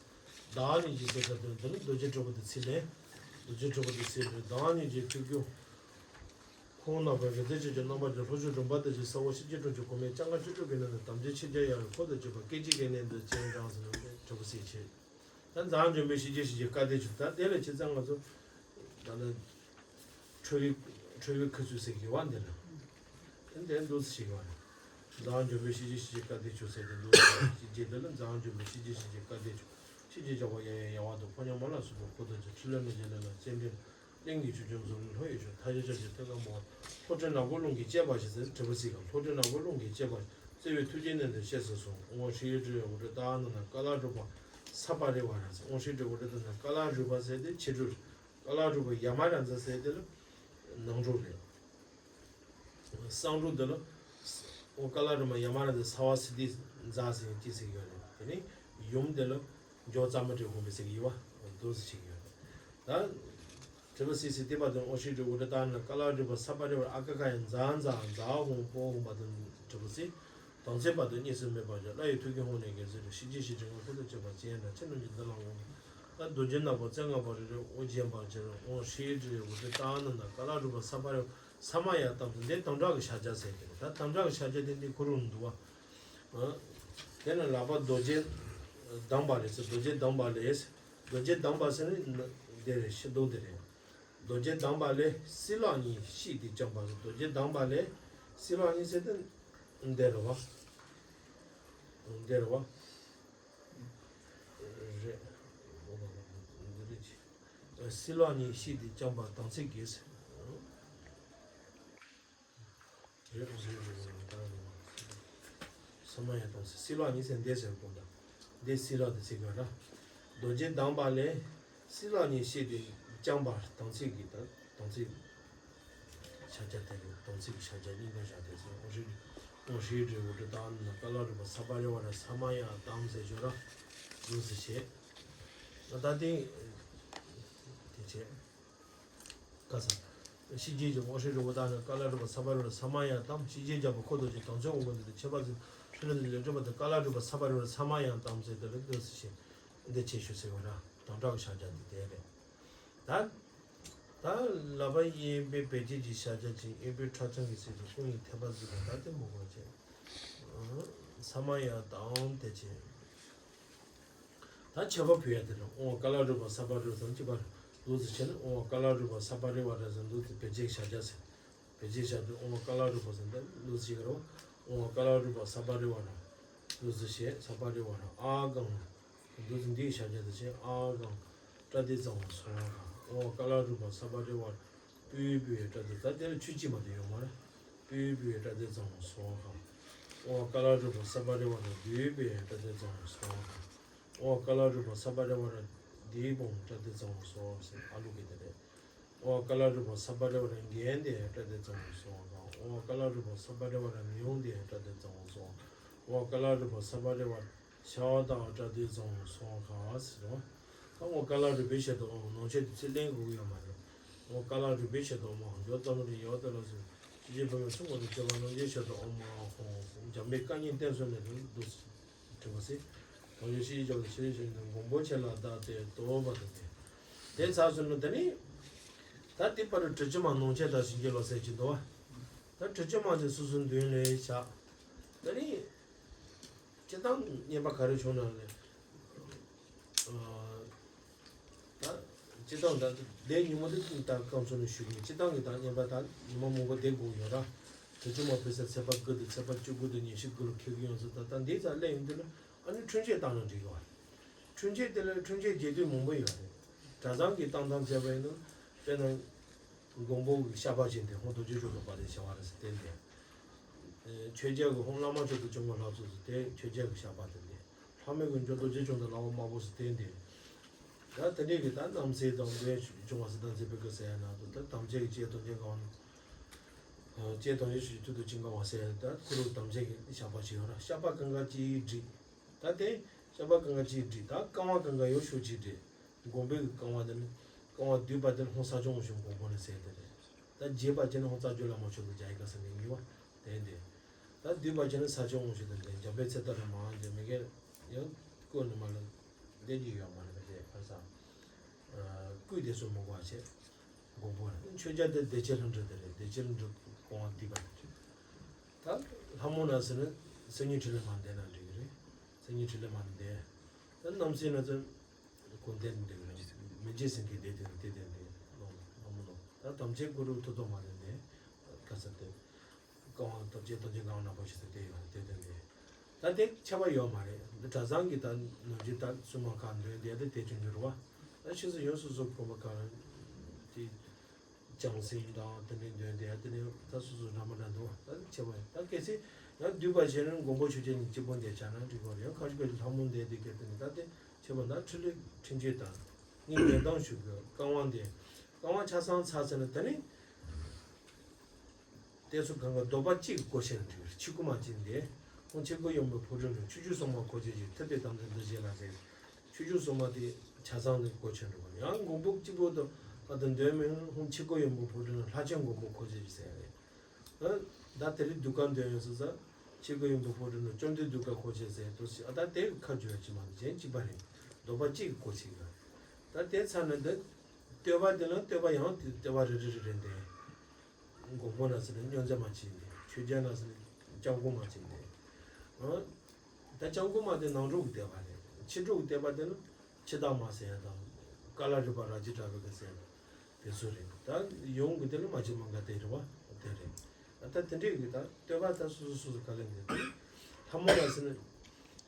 བདག་ཉིད་ཀྱི་སེམས་ས་དོན་དུ་ནི་རྡོ་རྗེ་གྲུབ་པ་དེ་ཚིག་ལས། རྡོ་རྗེ་གྲུབ་པ་དེ་ཚིག་ལས། བདག་ཉིད་ཀྱི་ཐུགས་ཀྱི་ཁོང་རྣམ་པར་རིག་འཛིན་ཆོས་ཀྱི་རྣམ་པ་ཅན་ལྷོ་ཕྱོགས་རོང་པ་དང་བཅས་ས་འོག་གཞིས་བྱེས་ཁྲོམ་གྱི་གོང་མའི་ལྕགས་མཁར་ཆོས་དྲུག་གི་ནང་ནས་དམ་ཅན་ཆོས་རྒྱལ་ཡབ་ཡུམ་འཁོར་དང་བཅས་པ་སྐད་ཅིག་གིས་གནས་འདིར་སྤྱན་དྲངས་ཟིན་ནས་གྲུབ་པ་སྲིད་ཕྱིར། ད་འཛམ་བྱོན་པའི་ཞི་རྒྱས་ཞི་བྱེད་བཀའ་དྲིན་ཆེ། ད་དེ་ལ་ཆེ་ཚང་ང་ཚོ་ད་ནི་ཁྲོ་བོའི་ཁྲོ་བོའི་ཁུ་ཚུར་ཟེར་གི་བ་འདི་ལ། དེ་འདྲའི་འདུག་སེ་ཞིག་བ་རེད། འཛམ་བྱོན་པའི་ཞི་རྒྱས་ཞི་བྱེད་བཀའ་དྲིན་ཆེ་ཟེར་དེ་འདུག་སེ་ཞིག་རྗེས་དེ་ལ། འཛམ་བྱོན་པའི་ཞི་རྒྱས་ཞི་བྱེད་བཀའ་དྲིན་ཆེ། ཤེས་བྱའི་ལྕགས་པ་ཡལ་ཡལ་ཡལ་བ་དང་། ཕོ་ཉ་མ་ལ་སོགས་པའི་འཁོར་དང་བཅས། ཕྲིན་ལས་རྣམ་རྒྱལ་ལས་ལ་སྤྱན་འདྲེན། གླིང་གི་ཆོས་སྐྱོང་ཟུར་ལྷོ་ཡི་ཕྱོགས། མཐའ་བཞི་ལྕགས་ཀྱུའི་ཐོད་རྒལ་མོ། ལྷོ་སྤྲིན་ནག་པོ་རླུང་གིས་བསྐྱེད་པ་ཞེས་ཟེར་དྲི་བ་སྲིད་ག་ལྷོ་སྤྲིན་ནག་པོ་རླུང་གིས་བསྐྱེད་པ། བརྩེ་བའི་ཐུགས་རྗེས་གནས་འདིར་གཤེགས་སུ་གསོལ། དབང་ཧྲཱིཿ་ཏྲཱི་ཡ་འུ་ཏྲ་ཏཱ་ན་ན་ཀ་ལ་གྲུ་པ་ས་པ་རི་ཝཱ་ར་ཟེར། དབང་ཧྲཱིཿ་ཏྲཱི་ཡ་འུ་ཏྲ་ཏཱ་ན་ཀ་ལ་གྲུ་པ་ཟེར་དེ་ཕྱི་དྲོ་རེད། ཀ་ལ་གྲུ་པ་ཡ་མ་ར་ཛ་ཟེར་དེ་ལ་ནང་དྲོ་རེད། གསང་དྲུག་འདི་ལ། འོ་ཀ་ལ་གྲུ་པ་ཡ་མ་ར་ཛ་སརྦ་སིདྡྷི་ཛ་ཟེར་ཡང་ཅི་ཟེར་གྱི་ཡོད་རེད། དེ་ནས་ཡུམ་འདི་ལ་འཇོ་རྩ་མ་ཏྲི་ཧོང་པེ་ཟེར་གྱི་ཡོད་པ་འདུག་སེ་བྱེད་ཀྱི་ཡོད་རེད། ད་དྲི་བ་སྲིད་སེ་དེ་བར་དུ་དབང་ཧྲཱིཿ་ཏྲཱི་ཡ་འུ་ཏྲ་ཏཱ་ན་ཀ་ལ་གྲུ་པ་ས་པ་རི་ཝཱ་ར། ཨ་ཀ་ཁ་ཡ་ཛ་ཛ་ཛ་ཧོང་པོ་ཧོང་བར་དུ་དྲི་བ་སྲིད། དམ་ཚིག་བར་དུ་གཉིས་སུ་མེད་པར་བཞག་ལྷ་ཡི་ཐུགས་ཀྱི་ཧཱུྃ་ནས་གེགས་སེལ་ཏྲི། ཞི་རྒྱས་ཞི་ཁྲོའི་དངོས་འཁོར་དང་བཅས་པ་སྤྱན་དྲངས། ཕྱི་ནང་གི་མདུན་ལ་འོངས་པ། ད་རྡོ་རྗེ་ནག་པོ་རྩེ་ལྔ་པ་རེ་རེ་དབུ་བརྒྱན་པར་བྱས་ནས། དབང་ཧྲཱིཿ་ཏྲཱི་ཡ་འུ་ཏྲ་ཏཱ་ན་ན་ཀ་ལ་གྲུ་པ་ས་པ་རི་ཝཱ་ར། ས་མ་ཡ་ཏཾ་ཟེར་འདི་དམ་དྲག་གི་ཕྱག་རྒྱ་ཟེར་གྱི་རེད། ད་དམ་དྲག་གི་ཕྱག་རྒྱ་དེ་འདི་ཁོ་རང་འདུག་བ། དེ་ནས་ལག་པ་རྡོ་རྗེ་བསྡམས་པ་ལས་ཟེར། རྡོ་རྗེ་བསྡམས་པ་ལས། རྡོ་རྗེ་བསྡམས་པ་ཟེར་ནི་འདི་རེད། ཤིན་ཏུ་འདི་རེད། རྡོ་རྗེ་བསྡམས་པ་ལས་སྲིན་ལག་གཉིས་བཤེད་དེ་བརྐྱངས་པ་ཟེར། རྡོ་རྗེ་བསྡམས་པ་ལས་སྲིན་ལག་གཉིས་ཟེར་དེ་འདི་རེད་བ། འདི་རེད་བ། རེད། འདི་རེད་ཅེས། སྲིན་ལག་གཉིས་བཤེད་དེ་བརྐྱངས་པ་དམ་ཚིག་གིས། རེད་རེད་རེད་རེད། ད་རེད། ས་མ་ཡ་ཏཾ་ཟེར། སྲིན་ལག་གཉིས་ཟེར་འདི་ཟེར་དགོངས་དག་འདི་སྲིན་ལག་འདི་ཟེར་ག་ར། རྡོ་རྗེ་བསྡམས་པ་ལས་སྲིན་ལག་གཉིས་བཤེད་དེ་བརྐྱངས་པ་དམ་ཚིག་གིས། ད་དམ་ཚིག་ཕྱག་རྒྱ་དེ་རེད། དམ་ཚིག་གི་ཕྱག་རྒྱ་གཉིས་ཀ་བཞག་དེ་ཟེར། དབང་ཧྲཱིཿ་དབང་ཧྲཱིཿ་ཏྲཱི་ཡ་འུ་ཏྲ་ཏཱ་ན་ན་ཀ་ལ་གྲུ་པ་ས་པ་རི་ཝཱ་ར། ས་མ་ཡ་ཏཾ་ཟེར་ཞོར་ར་འདུག་སེ་བྱས། ད་དེ་དེ་བྱས། ཀ་ས། ཞི་རྒྱས་ཀྱི་དབང་ཧྲཱིཿ་ཏྲཱི་ཡ་འུ་ཏྲ་ཏཱ་ན་ཀ་ལ་གྲུ་པ་ས་པ་རི་ཝཱ་ར། ས་མ་ཡ་ཏཾ། ཞི་རྒྱས་རྒྱལ་པོ་འཁོར་དང་བཅས་དམ་ཚིག་དབང་པོ་འདི་དང་ཁྱད་པར་ཅན་ཕྲིན་ལས་འདི་ལས་སྒྲིབ་པ་དང་། ཀ་ལ་གྲུ་པ་ས་པ་རི་ཝཱ་ར། ས་མ་ཡ་ཏཾ་ཟེར་དེ་ལ་འདུག་སེ་བྱས། འདི་བྱས་ཞུ་ཟེར་བ་ར། དམ་དྲག་གི་ཕྱག་རྒྱ་འདི་དེ་རེད། ད། ད་ལག་པ་གཡས་པས་བེ་ཅོན་གྱི་ཕྱག་རྒྱ་བྱིན། གཡོན་པས་ཁྲག་འཆང་གི་ཚུལ་དུ་སྐུ་ཡི་ཐལ་བ་བརྫིས་པ། ད་དེ་མོ་གོ་བྱས། ས་མ་ཡ་ཏཾ་དེ་བྱས། ད་མཆོད་པ་ཕུལ་ཡ་དེ་ལ་ཨོཾ་ཀ་ལ་གྲུ་པ་ས་པ་རི་ཝཱ་ར་ཐམས་ཅད་པ། འདུག་ཟེར་བྱས་ན་ཨོ་ཀ་ལ་རུ་པ་ས་པ་རི་ཝ་ར་ཟེར་འདུག་ཟེར་བེད་སྤྱོད་བྱ་བྱ་ཟེར། བེད་སྤྱོད་བྱ་དུས་ཨོ་ཀ་ལ་རུ་པ་ཟེར་འདུག་ཟེར་བྱེད་ཀྱི་རེད་བ། ཨོ་ཀ་ལ་རུ་པ་ས་པ་རི་ཝ་ར་འདུག་ཟེར་བྱས་ས་པ་རི་ཝ་ར་ཨ་གང་། འདུག་ཟེར་འདི་བྱ་བྱ་དུ་བྱས་ཨ་གང་། པྲ་ཏི་ཙམ་བ་སོང་བ་གང་། ཨོ་ཀ་ལ་རུ་པ་ས་པ་རི་ཝ་ར་པུས་པུས་པྲ་ཏི་ད་དེ་ལ་ཆུ་གཅིག་མ་གཏོགས་ཡོད་མ་རེད། པུས་པུས་པྲ་ཏི་ཙམ་བ་སོང་བ་གང་། ཨོ་ཀ་ལ་རུ་པ་ས་པ་རི་ཝ་ར་བུས་པུས་པྲ་ཏི་ཙམ་བ་སོང་བ་གང་། ཨོ་ཀ་ལ་རུ་པ་ས་པ་རི་ཝ་ར་དི་བོང་པྲ་ཏི་ཙམ་བ་སོང་བ་ཟེར་ཨ་ལུ་གི་དེ་རེད། ཨོ་ཀ་ལ་རུ་པ་ས་པ་རི་ཝ་ར་གན་དེ་པྲ་ཏི་ཙམ་བ་སོང་བ་གང་། ཨོ་ཀ་ལ་རུ་པ་ས་པ་རི་ཝ་ར་མིའུ་དེ་པྲ་ཏི་ཙམ་བ་སོང་། ཨོ་ཀ་ལ་རུ་པ་ས་པ་རི་ཝ་ཤ་བ་དང་པྲ་ཏི་ཙམ་བ་སོང་བ་གང་ཟེར་བ། ད་ཨོ་ཀ་ལ་རུ་པའི་ཆེད་དུ་ཨོ་ནང་ཆེད་དུ་ཚེ་ལེན་དགོས་ཀྱི་ཡོད་མ་རེད། ཨོ་ཀ་ལ་རུ་པའི་ཆེད་དུ་ཨོ་མ་འཇོག་ཙམ་རེ་ཡོད་དེ་ལ་སོ། ཆོས་རྗེ་ཕ་མའི་གསུང་ངོ་དུ་བྱེད་པ་ནང་བཞིན་ཆེད་དུ་ཨོ་མ་ཧོ་འཇམ་པའི་བཀའ་ཉིད་བསྟན་སོང་ནས་འདུག་དྲན་པ་སེ། དོན་ཡོད་ཤེས་ཀྱི་ལྗོངས་ལ་ཤེས་རིག་ཤེས་ནས་མགོན་པོ་ཆེ་ལ་བདག་བསྟོད་དོ་བ་དང་དེ། དེ་ཚར་སོང་ན་དེ་ནི། ད་དེ་བར་དྲི་ཆུ་མ་ནང་ཆེན་དང་ཞིང་གི་ལོ་ཟེར་གྱི་འདུག་བ། ད་དྲི་ཆུ་མ་དེ་སོ་སོའི་མདུན་ལས་བཞག་དེ་ནི། སྤྱི་བཏང་བསྙེན་པ་ག་རེ་བྱུང་ན་ལས། ད། སྤྱི་བཏང་ད་ལས་ཉིན་མོ་དེ་ད་སྐབས་སུ་ནས་ཞུ་གི་སྤྱི་བཏང་གི་ད་བསྙེན་པ་ད་ཉི་མ་མང་པོ་བསྡད་དགོས་ཡོད་ར། དྲི་ཆུ་མ་ཕུལ་ས་ཚེས་པ་དགུ་དང་ཚེས་པ་བཅུ་དགུ་དང་ཉི་ཤུ་དགུ་ལ་འཁེལ་གི་ཡོང་ཟེར། ད་ད་འདི་ཙམ་སླེབས་ཡོང་དུས་ན་ཨ་ནི་འཕྲུལ་ཆས་བཏང་ན་འགྲིག་གི་བ། འཕྲུལ་ཆས་དེ་ལ་འཕྲུལ་ཆས་རྒྱས་བསྡུས་མང་པོ་ཡོད་རེད། གྲྭ་ཚང་གི་བཏང་སྟངས་བྱས་པ་ཡིན་ན་དཔེར་ན། མགོན་པོ་གི་བཤགས་པ་བྱས་ཏེ་ཧོང་རྡོ་རྗེ་གྲུབ་ཐོབ་པ་དེ་བྱ་བ་རེད་ཟེར་ཏེ་འདི། ཆོས་རྒྱལ་གྱི་ཧོང་བླ་མ་མཆོག་ཏུ་སྐྱོང་བ་ལྷ་ཚོགས་སུ་དེ་ཆོས་རྒྱལ་གྱི་བཤགས་པ་དེ་འདི། ལྷ་མོ་གི་འཇོ་རྡོ་རྗེ་འཆང་དང་ལྷ་བ་དམར་པོ་སུ་དེ་འདི། ད་དེ་འདྲའི་གི་ད་རྣམ་སྲས་དང་འདོན་བྱུང་བ་སུ་དང་མཛད་པའི་གི་ཟེར་ཡ་ན་དུ་ད་དམ་ཅན་གྱི་ལྕེ་དོན་ཅན་གང་ལྕེ་དོན་ཅན་ཞུ་ཐུག་ཏུ་ཅི་འགའ་བ་ཟེར་ཡ་ད་ཁུ་རུ་དམ་ཅན་གྱི་བཤགས་པ་ཞིག་ཡོད་ར། བཤགས་པ་གང་ག་ཅི་བསྒྲིགས། ད་དེ་བཤགས་པ་གང་ག་ཅི་བསྒྲིགས། ད་བསྐང་བ་གང་ག་ཡོ་ཤུ་ཅི་བསྒྲིགས། མགོན་པོའི་གི་བསྐང་བ་དེ་ནི་བསྐང་བ་བསྡུས་པ་དེ་ནི་ཧོང་ས་སྐྱོང་ཞུ་མགོན་པོ་ནི་ཟེར་དེ་རེད། ད་རྒྱས་པ་ཅན་ནི་ཧོང་རྩ་རྒྱུད་བླ་མ་མཆོག་ཏུ་རྒྱ་ཡི་ག་ས་ནས་ཉེ་བ་དེ་འདི། ད་བསྡུས་པ་ཅན་ནི་ས་སྐྱོང་ཞུ་དེ་འདི་འཇམ་དཔལ་ཚེ་ལྟ་རེ་མ་འདི་མི་དགེ་ཡང་བསྐུལ་ནི་མ་ལ་ལས་ཀྱི་ཡོད་མ་རེད་པ་ཞེས་ཁ་སང་བསྐུལ་དེ་ཚོ་མོ་ག་བྱས། མགོན་པོ་ལ་མཆོད་བརྒྱ་དེ་བདེ་ཆེན་ལྷུན་གྲུབ་དེ་རེད། བདེ་ཆེན་ལྷུན་གྲུབ་སྐོང་བ་བསྡུས་པ་དེ་རེད། ད་ལྷ་མོ་ན་ཟེར་ན་སེམས་ཉིད་ཕྲིན་ལས་མ་འདས་ན་འགྲིག་གི་རེད། སེམས་ཉིད་ཕྲིན་ལས་མ་འདས། ད་རྣམ་སྲས་ན་ཚོ་ཀུན་ལྡན་འདི་རེད། མི་བརྗེད་སེམས་ཀྱི་བདེ་དོན་དེ་དོན་དེ་ལྷ་མོ་ལོ། ད་དམ་ཅན་གུ་རུ་ཐུགས་རྟོག་མ་ལྡན་དེ་ག་ས་དེ། སྐབས་དང་པོ་ཆེ་དང་ཆེ་གང་ན་པོ་ཞིག་ཏུ་བསྡད་ཡོད་དེ་དོན་དེ། ད་དེ་ཁྱད་པར་ཡོད་མ་རེད། འདི་གྲྭ་ཚང་གི་ད་ནང་ཆོས་ད་སྲུང་མ་གང་འདོན་དེ་ད་དེ་ཅུང་འགྱུར་བ། ད་ཕྱིས་སུ་ཡོངས་སུ་རྫོགས་དགོན་པ་གང་དེ་བྱང་སེམས་དང་དེ་འདྲའི་འདོན་དེ་དེ་ནས་ད་སོ་སོ་འདྲ་མ་འདྲ་འདུག་ད་ཁྱད་པར་ད་གལ་སྲིད་ཡང་བསྡུས་པ་བྱས་ན་མགོན་པོ་ཆོས་རྒྱལ་གཉིས་གཅིག་པོ་འདས་ཆགས་ན་འགྲིག་གི་རེད། ཡང་ཁ་ཤས་ཁ་ཤས་ལྷ་མོ་འདས་དེ་གལ་ཏེ་ནི་ད་དེ་ཁྱད་པར་ད་འཕྲིན་ལས་འཕྲིན་བཅོལ་དང་ནི་འདོན་སྟངས་ཞུ་དགོས། བསྐང་བ་འདས་བསྐང་བ་ཆ་ཚང་ཚར་ཟེར་ན་ད་ནི། དེ་ཚོ་གང་ག་འདོད་པ་གཅིག་གི་སྒོ་ཕྱེ་ནས་འགྲིག་གི་རེད། ཆོས་སྐུ་མ་བྱིན་ཏེ། ཁོང་ཆོས་སྐུ་ཡོན་པོ་ཕོ་བྲང་ནས་ཆོས་བརྒྱུད་སྲུང་མ་འཁོར་བཅས་ཀྱི་ཐུབ་པའི་དམ་ཚིག་འདི་བཞེས་ལ་ཟེར། ཆོས་བརྒྱུད་སྲུང་མ་དེ་ཆ་ཚང་ནས་སྒོ་ཕྱེ་འགྲོ་བ་ཡང་མགོན་པོ་གཅིག་པོ་དང་ཨ་དང་འདོད་མིན་ཁོང་ཆོས་སྐུ་ཡོན་པོ་ཕོ་བྲང་ནས་ལྷ་ཆེན་མགོན་པོ་འཁོར་བཅས་ཀྱི་ཟེར་རེད། ཨ་ད་དེ་རིང་གདུགས་དཀར་འདོན་ཡོད་ཟེར་ས། ཆོས་སྐུ་ཡོན་པོ་ཕོ་བྲང་ནས་བཅོམ་ལྡན་གདུགས་དཀར་འཁོར་བཅས་ཟེར་དུ་ཞིག་ཨ་ད་དེ་ཁ་བརྗོད་ཅི་མ་གཏོགས་གཞན་གཅིག་པ་རེད། འདོད་པ་གཅིག་གི་སྒོ་ཕྱེ་གི་རེད། ད་དེ་ཚར་ནས་འདི་བསྟོད་པ་དེ་ལ་བསྟོད་པ་ཡང་དེ་བསྟོད་པ་རེ་རེ་རེ་རེ་འདི། མགོན་པོ་ན་ཟེར་ན་སྨྱོ་རྫས་མ་བྱིན་ཏེ། ཆོས་རྒྱལ་ན་ཟེར་ན་སྐྱབས་མགོན་མ་བྱིན་ཏེ། ཨ། ད་སྐྱབས་མགོན་མ་དེ་ནང་གྲོགས་ཀྱི་བསྟོད་པ་རེད། ཕྱི་གྲོགས་ཀྱི་བསྟོད་པ་དེ་ནི་འཆི་བདག་མ་ཟེར་ཡ་དང་། ཀ་ལ་རི་པ་ར་ཇི་ཏྲ་བི་ཀ་ཟེར་ཡ་དེ་ཚོ་རེད། ད་ཡོངས་ཀྱི་དེ་ནི་མ་བྱིན་མ་འགལ་དེ་རེད་བ་དེ་རེད། ཨ་ད་དེ་འདྲས་ཀྱི་ད་བསྟོད་པ་ད་སོ་སོ་སོ་སོ་ག་ལེན་དེ་ལྷ་མོ་ན་ཟེར་ན།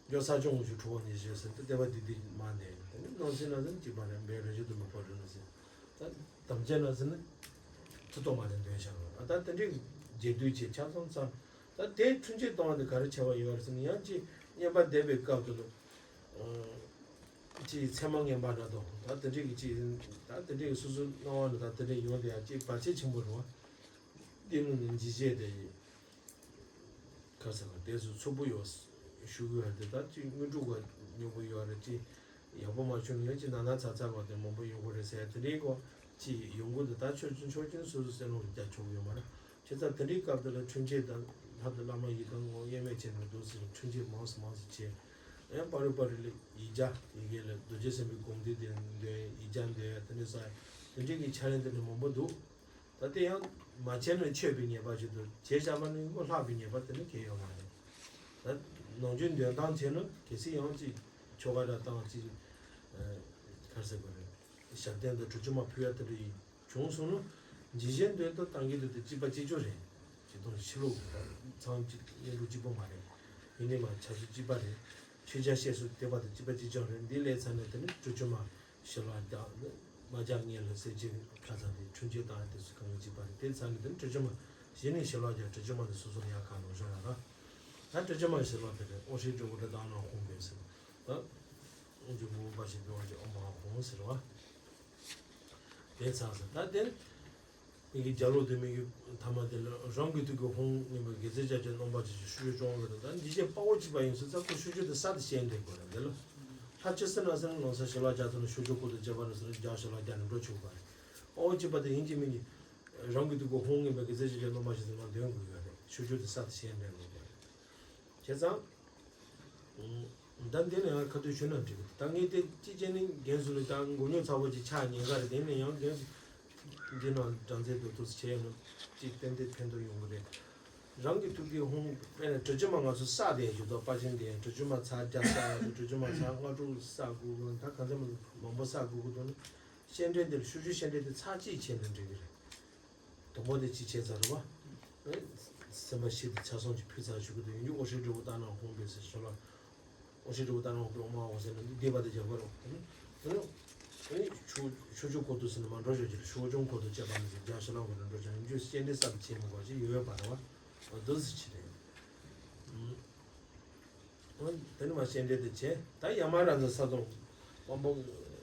འགྱོ་ས་ཅུང་ངུ་ཞུ་ཁྲོ་བོ་ཉེ་ཞུ་ཟེར་ཏེ་བསྟོད་པ་འདི་འདི་མ་ནས་དེ་ནི་ནང་སེམས་ན་ཟེར་ན་གཅིག་པ་རེད། འབད་རེ་ཞུ་དུ་མི་ཕོ་རེ་ན་ཟེར། ད་དམ་བཅའ་ན་ཟེར་ན་ཐུ་ཏོ་མ་ནས་འདོན་བཞག་རོགས། ཨ་ད་དེ་འདྲའི་རྒྱས་བསྡུས་བྱས་ཆ་ཚང་ཚང་ད་དེ་འཕྲུལ་ཆས་གཏོང་བ་འདི་ག་རེ་བྱ་བ་ཡོད་རེད་ཟེར་ན་ཡང་ཅིག་བསྙེན་པ་འདེབས་པའི་སྐབས་དུ་ལ་ཅིག་མཚན་མ་ངན་པ་འདྲ་དང་ད་དེ་འདྲའི་གི་ཅིག་ད་དེ་འདྲའི་གི་སོ་སོ་སྣང་བ་ནི་ད་དེ་འདྲའི་ཡོང་དེ་ཡང་ཅིག་བར་ཆད་ཆེན་པོ་རེད་བ། འདི་ནི་ནི་འཇིགས་བྱེད་དེ་ཡིན། ཁ་ས་ལ་དེ་ཚོ་ཚུགས་པོ་ཡོད་ཞུ་གི་ཡོད་དེ་ད་ཅིག་དངོས་གྲུབ་ག་སྙོམས་པོ་ཡོད་རེད། ཅིག་ཡག་པོ་མ་བྱུང་ན་ཡང་ཅིག་ན་ན་ཚ་ཚ་བ་དེ་མང་པོ་ཡོང་གི་རེད་ཟེར་ཡ་དེ་འདྲའི་སྐོར་ཅིག་ཡོང་གི་འདུག་ད་ཆོས་ཆོས་ཆོས་ཅན་སོ་སོ་སེམས་ལ་རྒྱ་ཆོག་ཡོད་མ་རེད། བྱས་ཙང་དེ་འདྲའི་སྐབས་དེ་ལ་འཕྲུལ་ཆས་དང་ལྷ་དང་བླ་མ་ཡི་དམ་ངོ་དབྱེར་མེད་བྱས་ནས་འདུག་ཟེར་འཕྲུལ་ཆས་མང་སུ་མང་སུ་བྱས། ཡང་པར་རིས་པར་རིས་ལ་ཡིག་བརྒྱ་ཡི་གེ་ལ་རྡོ་རྗེ་སེམས་དཔའི་དགོངས་འདུས་དེ་འདོན་ཡིག་བརྒྱ་འདོན་དེ་འདྲ་ས་དེ་འདྲའི་གི་ཕྱག་ལེན་དེ་འདྲ་མང་པོ་འདུག་ད་དེ་ཡང་མ་བྱས་ན་ཆོས་པའི་ཉེས་པ་ཞིག་ཏུ་བྱས་བཞག་པ་ནི་ལྷག་པའི་ཉེས་པ་དེ་ནི་གལ་ཡོད་མ་རེད། ད་ནང་ཆོས་འདོན་སྟངས་བྱས་ན་གལ་སྲིད་ཡང་ཅིག་ཆོ་ག་འདྲ་བཏང་ཅིག་ག་རེ་ཟེར་དགོས་རེད། ཞབས་བརྟན་དང་དྲི་ཆུ་མ་ཕུལ་ཡ་དེ་འདྲ་ཡིན་བྱུང་སོང་ན། འཇིགས་ཆེན་དོན་དུ་བཏང་གི་འདུག་སྟེ་གཅིག་པ་གཅིག་ཆོད་རེད། ཅི་དང་ཕྱི་ལོགས་ཀྱི་ཚང་གཅིག་གཉེན་སྒྲིག་གཅིག་པ་མ་རེད། ཡིན་ནའི་མ་ཆ་ཚང་གཅིག་པ་རེད། ཆོས་ཆ་བཤད་སྲོལ་དེ་བར་དུ་གཅིག་པ་གཅིག་རྐྱང་རེད། འདི་ལས་ཚར་ནས་དེ་ནི་དྲི་ཆུ་མ་ཞི་ལ་རྒྱག་ནི་མ་རྒྱག་ངེས་ལ་ཟེར་གྱི་ཁ་ཚང་དེ་ཁྲུན་ཆེ་དང་དེ་ཚོ་གང་གི་གཅིག་པ་རེད། དེ་ཚར་ནས་དེ་ནི་དྲི་ཆུ་མ་གཞི་ནས་ཞི་ལ་རྒྱག་དྲི་ཆུ་མ་དེ་སོ་སོར་ཡག་ག་ལོ་བཞག་ཡ་ལ། ད་དྲི་ཆུ་མ་ཞི་ལ་དེ་རེད། ཨོ་ཧྲི་འགྲོ་གི་དྲི་དང་ནང་ཧོང་བས་ཟེར། ད་འཇུག་པོ་པ་ཞིག་འགྲོ་བ་ཅིག་ཨོ་མ་ཧོང་ཟེར་བ། དེ་ཚང་ཟེར་ད་དེ། མི་གི་རྒྱ་ལོ་དེ་མི་གི་ཐ་མ་དེ་ལ་རང་གི་ཐུགས་ཀྱི་ཧོང་ངེས་པའི་དགེ་རྩེ་བྱ་བྱེད་རྣམ་པ་ཅིག་ཞུ་ཞུ་ཅོང་གི་དང་འདི་ཅེས་དཔའ་བོ་གཅིག་པ་ཡིན་སོང་ཙང་ཁོ་ཞུ་ཞུ་དེ་ས་དེ་ཤེས་འདྲེ་དགོས་ར་འདི་ལ། ལྷ་ཆེ་སེ་ན་སེ་ན་ནང་ས་ཞི་ལ་རྒྱ་ཚོ་ན་ཞུ་ཞུ་ཁོ་དེ་རྒྱ་བ་ན་སེ་ན་རྒྱ་ཞི་ལ་རྒྱ་ནི་འགྲོ་ཆོག་པ་རེད། དཔའ་བོ་གཅིག་པ་དེ་ཡིན་གྱི་མིན་གྱི་རང་གི་ཐུགས་ཀྱི་ཧོང་ངེས་པའི་དགེ་རྩེ་བྱ་བྱེད་རྣམ་པ་ཅིག་དེ་ང་འདོན་དགོས་ཡོད་རེད། ཞུ་ཞུ་དེ་ས་དེ་ཤེས་འདྲེ་དགོས་པ་རེད། བྱས་ཙང་། ད་འདི་ནས་ཡང་ཁ་ཐུག་ཞུ་ན་འགྲིག་གི། ད་ངས་དེ་ཅི་བྱས་ནས་རྒན་ཚོ་ལ་ད་མགོ་རྙོག་ཚ་བོ་ཅིག་ཆགས་ཉེན་ཁ་རེད། དེ་ནས་ཡང་རྒན་ཚོ་འདི་ནང་སྦྲང་རྩི་དུ་དུ་བྱས་ཡོང་ན་ཅིག་ཏན་ཏན་ཕན་ཐོགས་ཡོང་གི་རེད། རང་གི་ཐུགས་ཀྱི་ཧོང་དཔེར་ན་དྲི་ཆུ་མ་ང་ཚོ་བསགས་བསྡད་ཡོད་དོ། པ་ཆེན་དེ་དྲི་ཆུ་མ་ཚར་བརྒྱ་བསགས་དྲི་ཆུ་མ་ཚར་ལྔ་དྲུག་བསགས་དགོས་གི། ད་གང་འཚམ་མང་པོ་བསགས་དགོས་གི་འདུག་ན་སྤྱན་འདྲེན་དེར་ཞུ་ཞུ་སྤྱན་འདྲེན་དེ་ཚར་གཅིག་བྱས་ན་འགྲིག་གི་རེད། དང་པོ་དེ་གཅིག་བྱས་ཚར་རེད་བ། སེམས་པ་ཤིན་ཏུ་ཆ་ཚང་གཅིག་ཕུལ་ཚར་ཞུ་གི་འདུག་ཡིན་རྒྱུ་ཨོ་ཧྲི་འགྲོ་བོ་ལྟ་ན་ཧོང་བས་ཟེར་ཞོ་ལ། ཨོ་ཧྲི་འགྲོ་བོ་ལྟ་ན་ཧོང་བས་ཨོ་མ་ཧོ་ཟེར་ན་འདི་བསྡད་པ་དེ་རྒྱབ་ཀ་རོ། དེ་ནི་དེ་ནི་ཆུ་ཆུ་ཆུ་ཆུ་ཁོ་ཐུ་ཟེར་ན་མ་འགྲོ་ཞོ་ཅིག་ཆུ་ཆུ་ཁོ་ཐུ་བཅད་པ་མི་ཟེར་རྒྱ་ཞོ་ལ་ཁོ་ན་འགྲོ་ཅང་ཡིན་རྒྱུ་སྐྱེ་འདྲེ་ས་དེ་བྱེད་མི་དགོས་ཅིག་ཡོད་ཡོད་པ་རེད་བ། འོ་འདུག་ཟེར་ཆི་རེད། དེ་ནི་མ་སྤྱན་འདྲེན་དེ་བྱས། ད་ཡ་མ་ར་མཛའ་ས་དང་། དབང་པོ་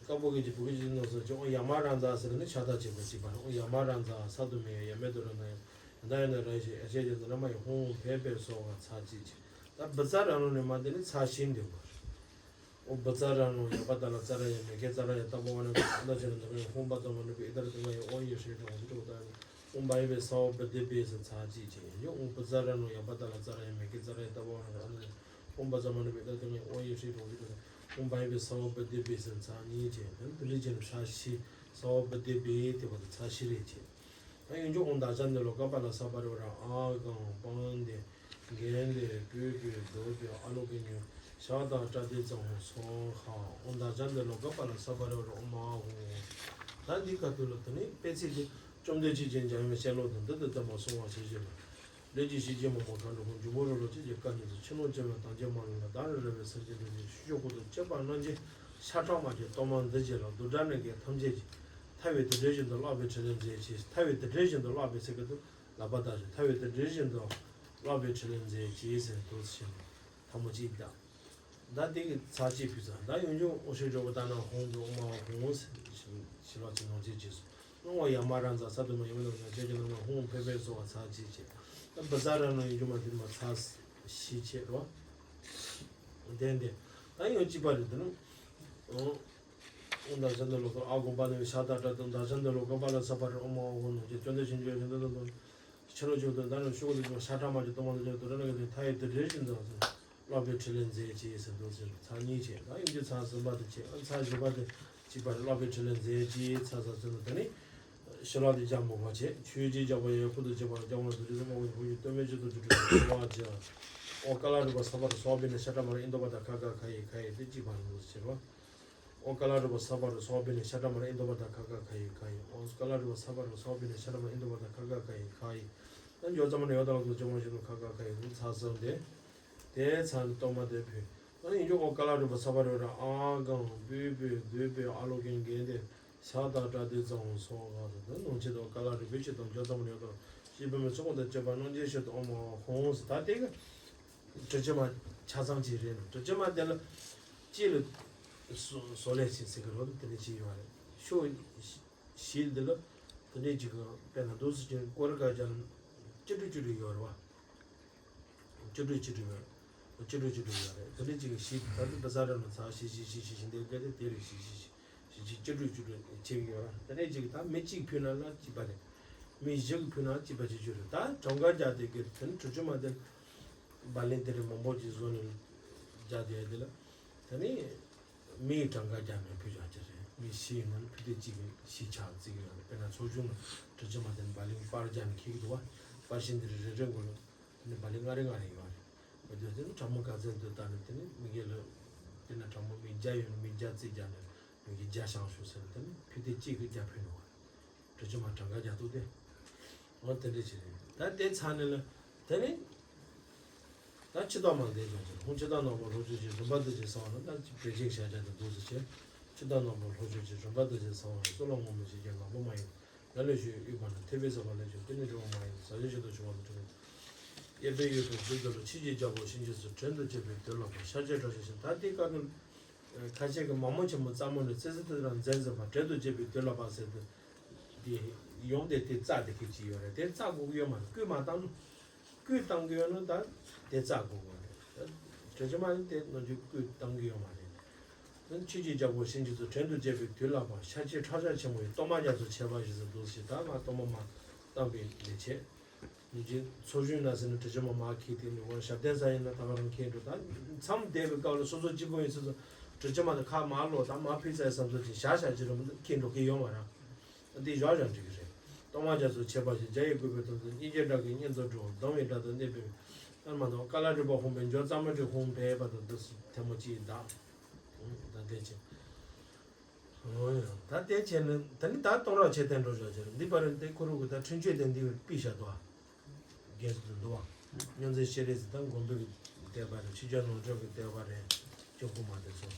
དཀར་པོ་གི་ཅི་བུ་གི་ཅི་ནོ་སོ་ཅི་ཨོ་ཡ་མ་ར་མཛའ་ཟེར་ནི་ཤ་སྟག་བྱེད་པ་ཅི་པ་ཨོ་ཡ་མ་ར་མཛའ་ས་དུ་མེ་ཡ་མེ་དུ་ར་ན་ཡ་ད་ཡ་ན་ར་ཞེ་ཨ་ཞེ་ཅི་ན་མ་ཡ་ཧོང་ཕེ་ཕེ་སོ་བ་ཚ་ཅི་ཅི། ད་བུ་ཙ་ར་ནོ་ནི་མ་དེ་ནི་ཚ་ཤིན་དེ་བ། ཨོ་བུ་ཙ་ར་ནོ་ཡ་པ་ད་ལ་ཙ་ར་ཡ་མེ་ཀེ་ཙ་ར་ཡ་ད་བོ་བ་ན་ད་ཅི་ན་ད་ཡ་ཧོང་པ་ཙ་མ་ནི་བེ་ད་ར་དུ་མ་ཡ་ཨོ་ཡེ་ཧྲེ་ད་ཨོ་ཅི་ད་ཡ། ཨོཾ་བྷ་ཡེ་བེ་སྭཱ་ཧཱ་བུདྡྷེ་བྷེ་ཟེར་ཚར་གཅིག་བྱས་ཡོད། ཨོཾ་བུ་ཙ་ར་ནོ་ཡ་པ་ཏ་ལ་ཙ་ར་ཡ་མེ་ཀེ་ཙ་ར་ཡ་ཏ་བ་ཝ་ན་ཨ་ནི། ཨོཾ་བཛྲ་མ་ཎི་བེ་ཏ་ཏེ་ངེ་ཨོ་ཡེ་ཧྲི་རོ་ཧྲི་རོ། ཨོཾ་བྷ་ཡེ་བེ་སྭཱ་ཧཱ་བུདྡྷེ་བྷེ་ཟེར་ཚར་གཉིས་བྱས་ཡོད། དེ་ལས་ཀྱི་ནི་ཚར་བཞི། སྭཱ་ཧཱ་བུདྡྷེ་བྷེ་དེ་བ་དེ་ཚར་བཞི་རེ་བྱས། ད་ཡོན་ཅོག་ཨོཾ་བདག་ཅག་འདི་ལོ་ཀ་པ་ལ་ས་པ་རི་ཝ་ར་ཨཱ་གང་པཱན་དེ། གན་དེ་པུ་པུ་དོ་པུ་ཨ་ལོ་ཀེ་ཉུ་ཤ་ཏ་ཏྲ་ཏེ་ཙ་ཧོ་སྭཱ་ཧཱ། ཨོཾ་བདག་ཅག་འདི་ལོ་ཀ་པ་ལ་ས་པ་རི་ཝ་ར་ཨོཾ་ཨཱ་ཧོ། ད་འདི་ཁ་ཐུག་ལ་དེ་ནི་དཔེ་ཚིག་དེ། བཅོམ་ལྡན་འདས་ཀྱིས་འཇམ་དབྱངས་སྤྱན་སློང་དང་འདི་ལྟར་བསྟན་པ་གསུངས་པ་ཞེས་བརྗོད་ལ། ལས་ཀྱི་ཤེས་བྱེད་མ་མོ་གང་འགྲོ་ཀུན་འབྱུང་པོ་རོ་རོ་ཅེས་ཀྱི་བཀའ་ཉིད་དུ་ཕྱི་ནང་སྐྱེ་བོ་དང་བཅས་མ་ལུས་ལ་བདག་ནི་རེ་བའི་སེམས་ཅན་འདུལ་ཞིང་ཞུ་ཞུ་ཁོ་ཐུགས་བསྐྱེད་པ་རྣམས་ཀྱིས་ཤ་ཁྲག་དམར་གྱི་གཏོར་མ་འདི་བྱས་ལ་རྡུལ་བྲལ་ནས་ཀྱི་ཐམས་ཅད་ཀྱིས་ཐར་བའི་དེ་འདྲའི་བཞིན་དུ་བརླག་པའི་ཕྲིན་ལས་མཛད་ཅིག་ཐར་བའི་དེ་འདྲའི་བཞིན་དུ་བརླག་པའི་ཚིག་གི་དུ་ལག་པ་བརྡབ་ཅིང་ཐར་བའི་དེ་འདྲའི་བཞིན་དུ་བརླག་པའི་ཕྲིན་ལས་མཛད་ཅིག་ཟེར་འདུག་ཟེར་ཞེས་ཐལ་མོ་གཅིག་བརྡབ། ད་དེ་གི་ཚར་གཅིག་ཕུལ་ཙང་ད་ཡོན་ཅོག་ཨོ་ཧྲི་རོ་བོ་ཏ་ན་ཧོང་དུ་ཨོ་མ་ཧོང་ཟེར་ཞི་ལ་ཅི་ནོ་ཅི་ཅི་སོ། ཨོ་ཡ་མ་ར་མཛའ་ས་དུ་མ་ཡ་མ་ནོ་ན་ཅེ་ཅེ་ནོ་ན་ཧོང་ཕེ་ཕེ་སོ་བ་ཚར་གཅིག་བྱས། ད་བུ་ཙ་ར་ནོ་ཡོན་ཅོག་མ་དེ་མ་ཚར་བཞི་བྱས་རོ། དེ་འདི་ད་ཡོན་གཅིག་པ་རེད་དེ་ནོ། ཨོ་ཨོ་ད་ཅན་དུ་ལོ་ཀ་ཨ་གོ་པ་ནི་ཤ་ཏ་ཏྲ་དུ་ད་ཅན་དུ་ལོ་ཀ་པ་ལ་ས་པ་རི་ཨོ་མ་ཨོ་ནོ་ཅེ་ཅོ་འདི་ཞིང་ཅོ་ཞིང་དུ་དུ་དུ། ཕྱི་རོལ་ཅོག་ཏུ་ད་ནི་ཤོག་ཏུ་ཅོག་ཤ་ཁྲག་དམར་གྱི་གཏོར་མ་དུ་ཅོག་ཏུ་ར་ན་གི་དེ་མཐའ་ཡི་དུ་རེ་བཞིན་དུ་བརླག་པའི་ཕྲིན་ལས་མཛད་ཅེས་ཟེར་འདུག་ཟེར་ཚར་གཉིས་བྱས། ད་ཡོན་ཅོག་ཚར་གསུམ་པ་དེ་བྱས། ཨ་ཚར་བཞི་པ་དེ་གཅིག་པ་རེ་བརླག་པའི་ཕྲིན་ལས་མཛད་ཅེས་ཚར་ཚར་ཚར་ནས་ད་ནི་ཞི་ལ་དེ་རྒྱག་མོ་བ་བྱས། ཆོས་རྗེ་རྒྱག་པ་ཡི་ཁུར་དུ་བྱེད་པ་རྒྱག་མོ་དུ་རེ་ཟུང་མ་བའི་ཁུར་གྱི་སྟོད་སྨད་སྤྱི་དུ་འཇུག་པའི་བ་བྱས། ཨོ་ཀ་ལ་རུ་པ་ས་པ་རུ་སོགས་པའི་ནས་ཤ་ཁྲག་དམར་ཨིན་དོ་པ་ད་ཁ་ཁ་ཁ་ཡི་ཁ་ཡི་དེ་གཅིག་པ་རེ་འདུག་ཟེར་བ། ཨོ་ཀ་ལ་རུ་པ་ས་པ་རུ་སོགས་པའི་ནས་ཤ་ཁྲག་དམར་ཨིན་དོ་པ་ད་ཁ་ཁ་ཁ་ཡི་ཁ་ཡི། ཨོ་ཀ་ལ་རུ་པ་ས་པ་རུ་སོགས་པའི་ནས་ཤ་ཁྲག་དམར་ཨིན་དོ་པ་ད་ཁ་ཁ་ཁ་ཡི་ཁ་ཡི། ད་འཇོག་ཙམ་ནས་ཡོད་དང་ལ་དུ་ཇོ་མ་ཞིག་ཏུ་ཁ་ཁ་ཁ་ཡི་ཚ་ཟེར་འདི། དེ་ཚ་ནི་གཏོར་མ་དེ་ཕུལ། ད་ཡིན་རྒྱུ་ཨོ་ཀ་ལ་རུ་པ་ས་པ་རུ་ར་ཨ་གང་པུས་པུས་བདུད་པའི་ཨ་ལོ་ཀེན་གེན་དེ་ཤ་ཏ་ཏྲ་དེ་ཙང་སོགས་གང་དུ་དེ་ནང་ཆེད་དུ་ཀ་ལ་རུ་པའི་ཆེད་དུ་འཇོག་ཙམ་ནས་ཡོད་དང་ཤེས་པའི་མི་ཚོགས་དང་བཅས་པ་རྣམས་ཀྱི་ཆེད་དུ་ཨོ་མ་ཧོང་ཟེར་ད་དེ་གི། དྲི་ཆུ་མ་ཆ་ཚང་ཅིག་རེད་ནོ། དྲི་ཆུ་མ་དེ་ལ་ཅི་ལ་བཟོ་ལས་ཅིག་ཟེར་གི་རོ་དེ་ནི་ཅི་ཡོད་རེད། ཤོ་ཞིག་འདི་ལ་དེ་ནི་ཅིག་དཔེར་ན་འདུག་སེ་ཅིག་ཀོ་རི་ཀ་ཅན་ཅི་འདྲ་ཅི་འདྲ་ཡོད་རེད་བ། ཅི་འདྲ་ཅི་འདྲ་ཡོད་རེད། ཅི་འདྲ་ཅི་འདྲ་ཡོད་རེད། དེ་འདྲ་ཅིག་ཞིག་ད་དུ་བ་ས་ར་ན་ཚ་ཞིག་ཞིག་ཞིག་ཞིག་ཞིག་འདི་ག་དེ་དེ་རེད་ཞིག་ཞིག་ཞིག་ཞིག་ཅི་འདྲ་ཅི་འདྲ་བྱེད་ཀྱི་ཡོད་རེད། དེ་ནས་ཅིག་ད་མི་གཅིག་ཕུལ་ན་ལ་གཅིག་པ་རེད། མི་བཞི་གི་ཕུལ་ན་གཅིག་པ་ཅིག་ཅུ་རེད། ད་གྲངས་ཀ་རྒྱག་དེ་གི་དེ་ནི་དྲི་ཆུ་མ་དེ། བ་ལན་དེ་རིང་མང་པོ་ཅིག་བཟོ་ནས་རྒྱག་བསྡད་དེ་ལ། ད་ནི་མིའི་གྲངས་ཀ་རྒྱག་ནས་ཕུལ་བཞག་ཅིག་རེད། མི་བཞི་ཡིན་ན་ཕུལ་དེ་གཅིག་གི་བཞི་ཆགས་བརྩི་གི་ཡོད་རེད། དཔེར་ན་ཚོགས་ཆུང་ནང་དྲི་ཆུ་མ་དེ་ནི་བ་ལན་པར་རྒྱག་ནས་འཁྱེར་གི་འདུག་བ། པར་ཤིང་དེ་རིང་རེ་རེ་མགོ་ལ་དེ་ནི་བ་ལན་ལྔ་རེ་ལྔ་རེ་ཡོད་རེད། མི་འདོད་དེ་ནི་གྲངས་མང་ག་ཚད་འདོད་ལྟ་ནས་དེ་ནི་མི་སྒེར་ལ་དཔེར་ན་གྲངས་མང་མི་བརྒྱ་ཡོད་ན་མི་བརྒྱ་རྩིས་རྒྱག་ནས། གི་རྒྱ་ཞང་ཞུ་ཟེར་དེ་ནི་ཕི་དེ་གཅིག་གི་རྒྱ་ཕུལ་འགྲོ་བ། དྲི་ཆུ་མ་གྲངས་ཀ་རྒྱ་ཐུག་སྟེ། འོ་དེ་འདྲ་བྱས་རེད། ད་དེ་ཚར་ནས་ལ་དེ་ནི། ད་ཕྱི་དང་མ་འདས་ཀྱང་ཅི་ལ་ཧོང་ཕྱི་དང་ནང་པ་ལྷོ་ཕྱོགས་ཀྱི་རིམ་པ་འདི་ཅི་གསང་བ་ན་ད་བེ་ཅིག་བྱ་བྱ་དང་འདུག་ཟེར་བྱས། ཕྱི་དང་ནང་པ་ལྷོ་ཕྱོགས་ཀྱི་རིམ་པ་འདི་ཅི་གསང་བ་ན་སོ་ལོ་ངོ་མི་ཞིག་ཀྱང་ནག་པོ་མ་ཡིན། ཡ་ལས་ཞུས་དབུས་པ་ན་ཐེ་བའི་ས་པ་ལས་ཀྱང་ཀུན་ནས་འགྲོ་བ་མ་ཡིན། ཟ་ཡོད་ཞིག་ཏུ་བྱུང་བ་ལ་འགྲོ། གཡས་པས་ཡོད་པའི་རྒྱུ་དུ་ལ་ཆོས་ཀྱི་རྒྱལ་པོ་གཤིན་རྗེ་སུ་བྲན་དུ་བཅས་པའི་དུས་ལ་བ་ཤཱཀྱའི་ཁྲག་ཤ་ཞིང་། ད་དེའི་སྐབས་ལ་ཁ་ཤས་ཀྱི་མ་མོ་ཆེན་མོ་རྩ་མོ་ལས་ཙི་ཙི་ཏི་རང་མཛད་མཛད་པ་བྲན་དུ་བཅས་པའི་དུས་ལ་བ་ཟེར་དུས། དེ་ཡོང་སྟེ་དེ་རྩ་དེ་ཁེ་ཅི་ཡོད་རེད། དེ་རྩ་དགོས་ཀྱི་ཡོད་མ་རེད། སྐུལ་མ་བཏང་ནོ། སྐུལ་བཏང་གི་ཡོད་ནོ་ད་དེ་རྩ་དགོས་ཀྱི་རེད། དྲི་ཆུ་མ་ནི་དེ་ནོ་ཅིག་སྐུལ་བཏང་གི་ཡོད་མ་རེད། ཆོས་ཀྱི་རྒྱལ་པོ་གཤིན་རྗེ་སུ་བྲན་དུ་བཅས་པའི་དུས་ལ་བ་ཤཱཀྱའི་ཁྲག་ཤ་ཆེན་མོ་ཡི་གཏོར་མ་རྒྱ་མཚོ་ཆེ་བ་ཞིག་ཏུ་འདུག་ཞེས་ད་ང་གཏོར་མ་མ་བཏང་བའི་ལས་བྱེད། ཉིན་གཅིག་ཚོགས་ཞུགས་ན་ཟེར་ན་དྲི་ཆུ་མ་མ་ཁེ་དེ་ནི་འོ་ཞབས་བརྟན་ས་ཡིན་ན་ད་ག་རང་ཁེ་འགྲོ། ད་མཚམས་བསྡད་པའི་སྐབས་ལ་སོ་སོ་གཅིག་པོ་ཡིན་ཚེ་དྲི་ཆུ་མ་དེ་ཁ་མ་ལོ་ད་མ་ཕུལ་ཚར་བསམ་ཚོད་ཅིག་བཞག་བཞག་ཅིག་རུ་ཁེ་འགྲོ་གི་ཡོད་མ་རེད། འདི་བཞག་བཞག་འགྲིག་གི་རེད། གཏོར་མ་རྒྱ་མཚོ་ཆེ་བ་ཞིག་རྒྱ་ཡི་བཀོད་པའི་དོན་དུ་སྙིང་རྗེ་སྒྲ་གི་སྙན་དུ་འགྲོ་སྡང་བའི་སྒྲ་དང་གནས་པའི་ཨ་མ་དང་ཀ་ལ་རི་པ་ཧོང་པའི་འཇོ་རྩ་མ་འདྲི་ཧོང་པའི་བར་དུ་འདི་སུ་ཐལ་མོ་ཅིག་བདག་ད་དེ་ཆེ། ཨོ་ཡ། ད་དེ་བྱས་ནས་ད་ནི་ད་གཏོང་རག་ཆེ་བསྟན་འགྲོ་བཞག་ཅེར་འདི་པར་དེ་ཁོ་རུ་གི་ད་འཕྲིན་བཅོལ་དེ་འདི་པི་ཤ་དོ། རྒྱལ་སྲིད་དུ་འདུ་བ། སྨྱོན་ཚེ་ཤེས་རེ་ཟི་ད་མགོན་པོའི་བསྟན་པ་རེད། ཕྱི་རྒྱལ་ནང་འགྲོ་གི་བསྟན་པ་རེད། ཅོ་ཁུ་མ་དེ་ཚོ།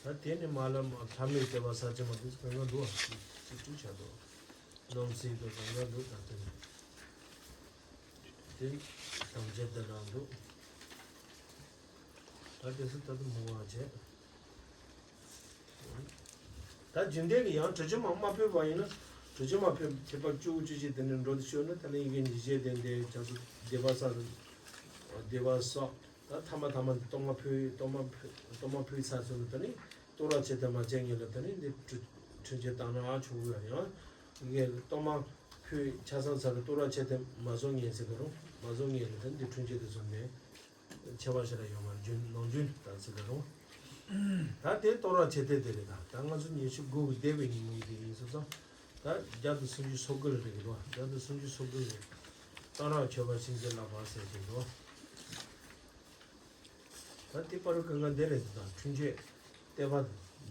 ད་དེ་ནི་མ་ལ་མ་ལྷ་མིའི་བསྟན་པ་ས་ཆེན་མ་དེ་ཚོ་གང་ག་འདུག་བ། ཅི་ཅི་ཆ་འདུག་བ། ནང་སྲིད་དུ་གང་ག་འདུག་ད་དེ་ནི། དེ་དམ་བཅའ་དེ་རང་འདུག་ད་དེ་སུ་ད་དུ་མོ་བ་བྱས། ད་རྒྱུན་ལྡན་གྱི་ཡང་དྲི་ཆུ་མ་མ་ཕུལ་བ་ཡིན་ན། དྲི་ཆུ་མ་ཕུལ་ཁྱད་པར་བཅུ་བཅུ་གཅིག་དེ་ནས་འགྲོ་དུ་ཤོར་ན་ད་ནི་ཡི་གེ་ཉིས་བརྒྱ་དེ་འདས་བྱ་སུ་སྡེ་པ་ས་སྡེ་པ་སོགས་ད་ཐ་མ་ཐ་མ་གཏོར་མ་ཕུལ་གཏོར་མ་ཕུལ་གཏོར་མ་ཕུལ་ཚར་སོང་ན་ད་ནི་གཏོར་ར་བྱེད་དེ་མ་བྱས་ངེས་ལ་ད་ནི་འདི་འཕྲུལ་འཕྲུལ་ཆས་བཏང་ན་ཨ་ཆུང་གི་ཡང་ཡི་གེ་གཏོར་མ་ཕུལ་ཆ་ཚང་ཚར་གཏོར་ར་བྱེད་དེ་མ་བཟོ་ངེས་ཟེར་གི་རུང་མ་བཟོ་ངེས་ལ་ད་ནི་འདི་འཕྲུལ་ཆས་དེ་བཟོ་མེད། ཆེ་བ་ཞེ་དྲག་ཡོད་མ་རེད། རྒྱུན་ནང་རྒྱུན་ལྟར་ཚིག་ལ་རུང་། ད་དེ་གཏོར་ར་བྱེད་དེ་དེ་རེད། ད་ད་ང་ཚོ་ཉི་ཤུ་དགུ་གི་འདས་པའི་ཉིན་མོ་ཡི་དེ་ཡིན་སོང་ཙང་། ད་བརྒྱ་དང་སུམ་ཅུ་སོ་དགུ་རེ་རེད་གི་རོ། བརྒྱ་དང་སུམ་ཅུ་སོ་དགུ་རེད། གཏོར་ར་མཆོད་པ་ཤིང་རྩེ་ལ་བར་ཟེར་གི་རོ། ད་དེ་པར་གང་ག་འདི་རེད། ད་འཕྲིན་བཅོལ་བསྟན་པ་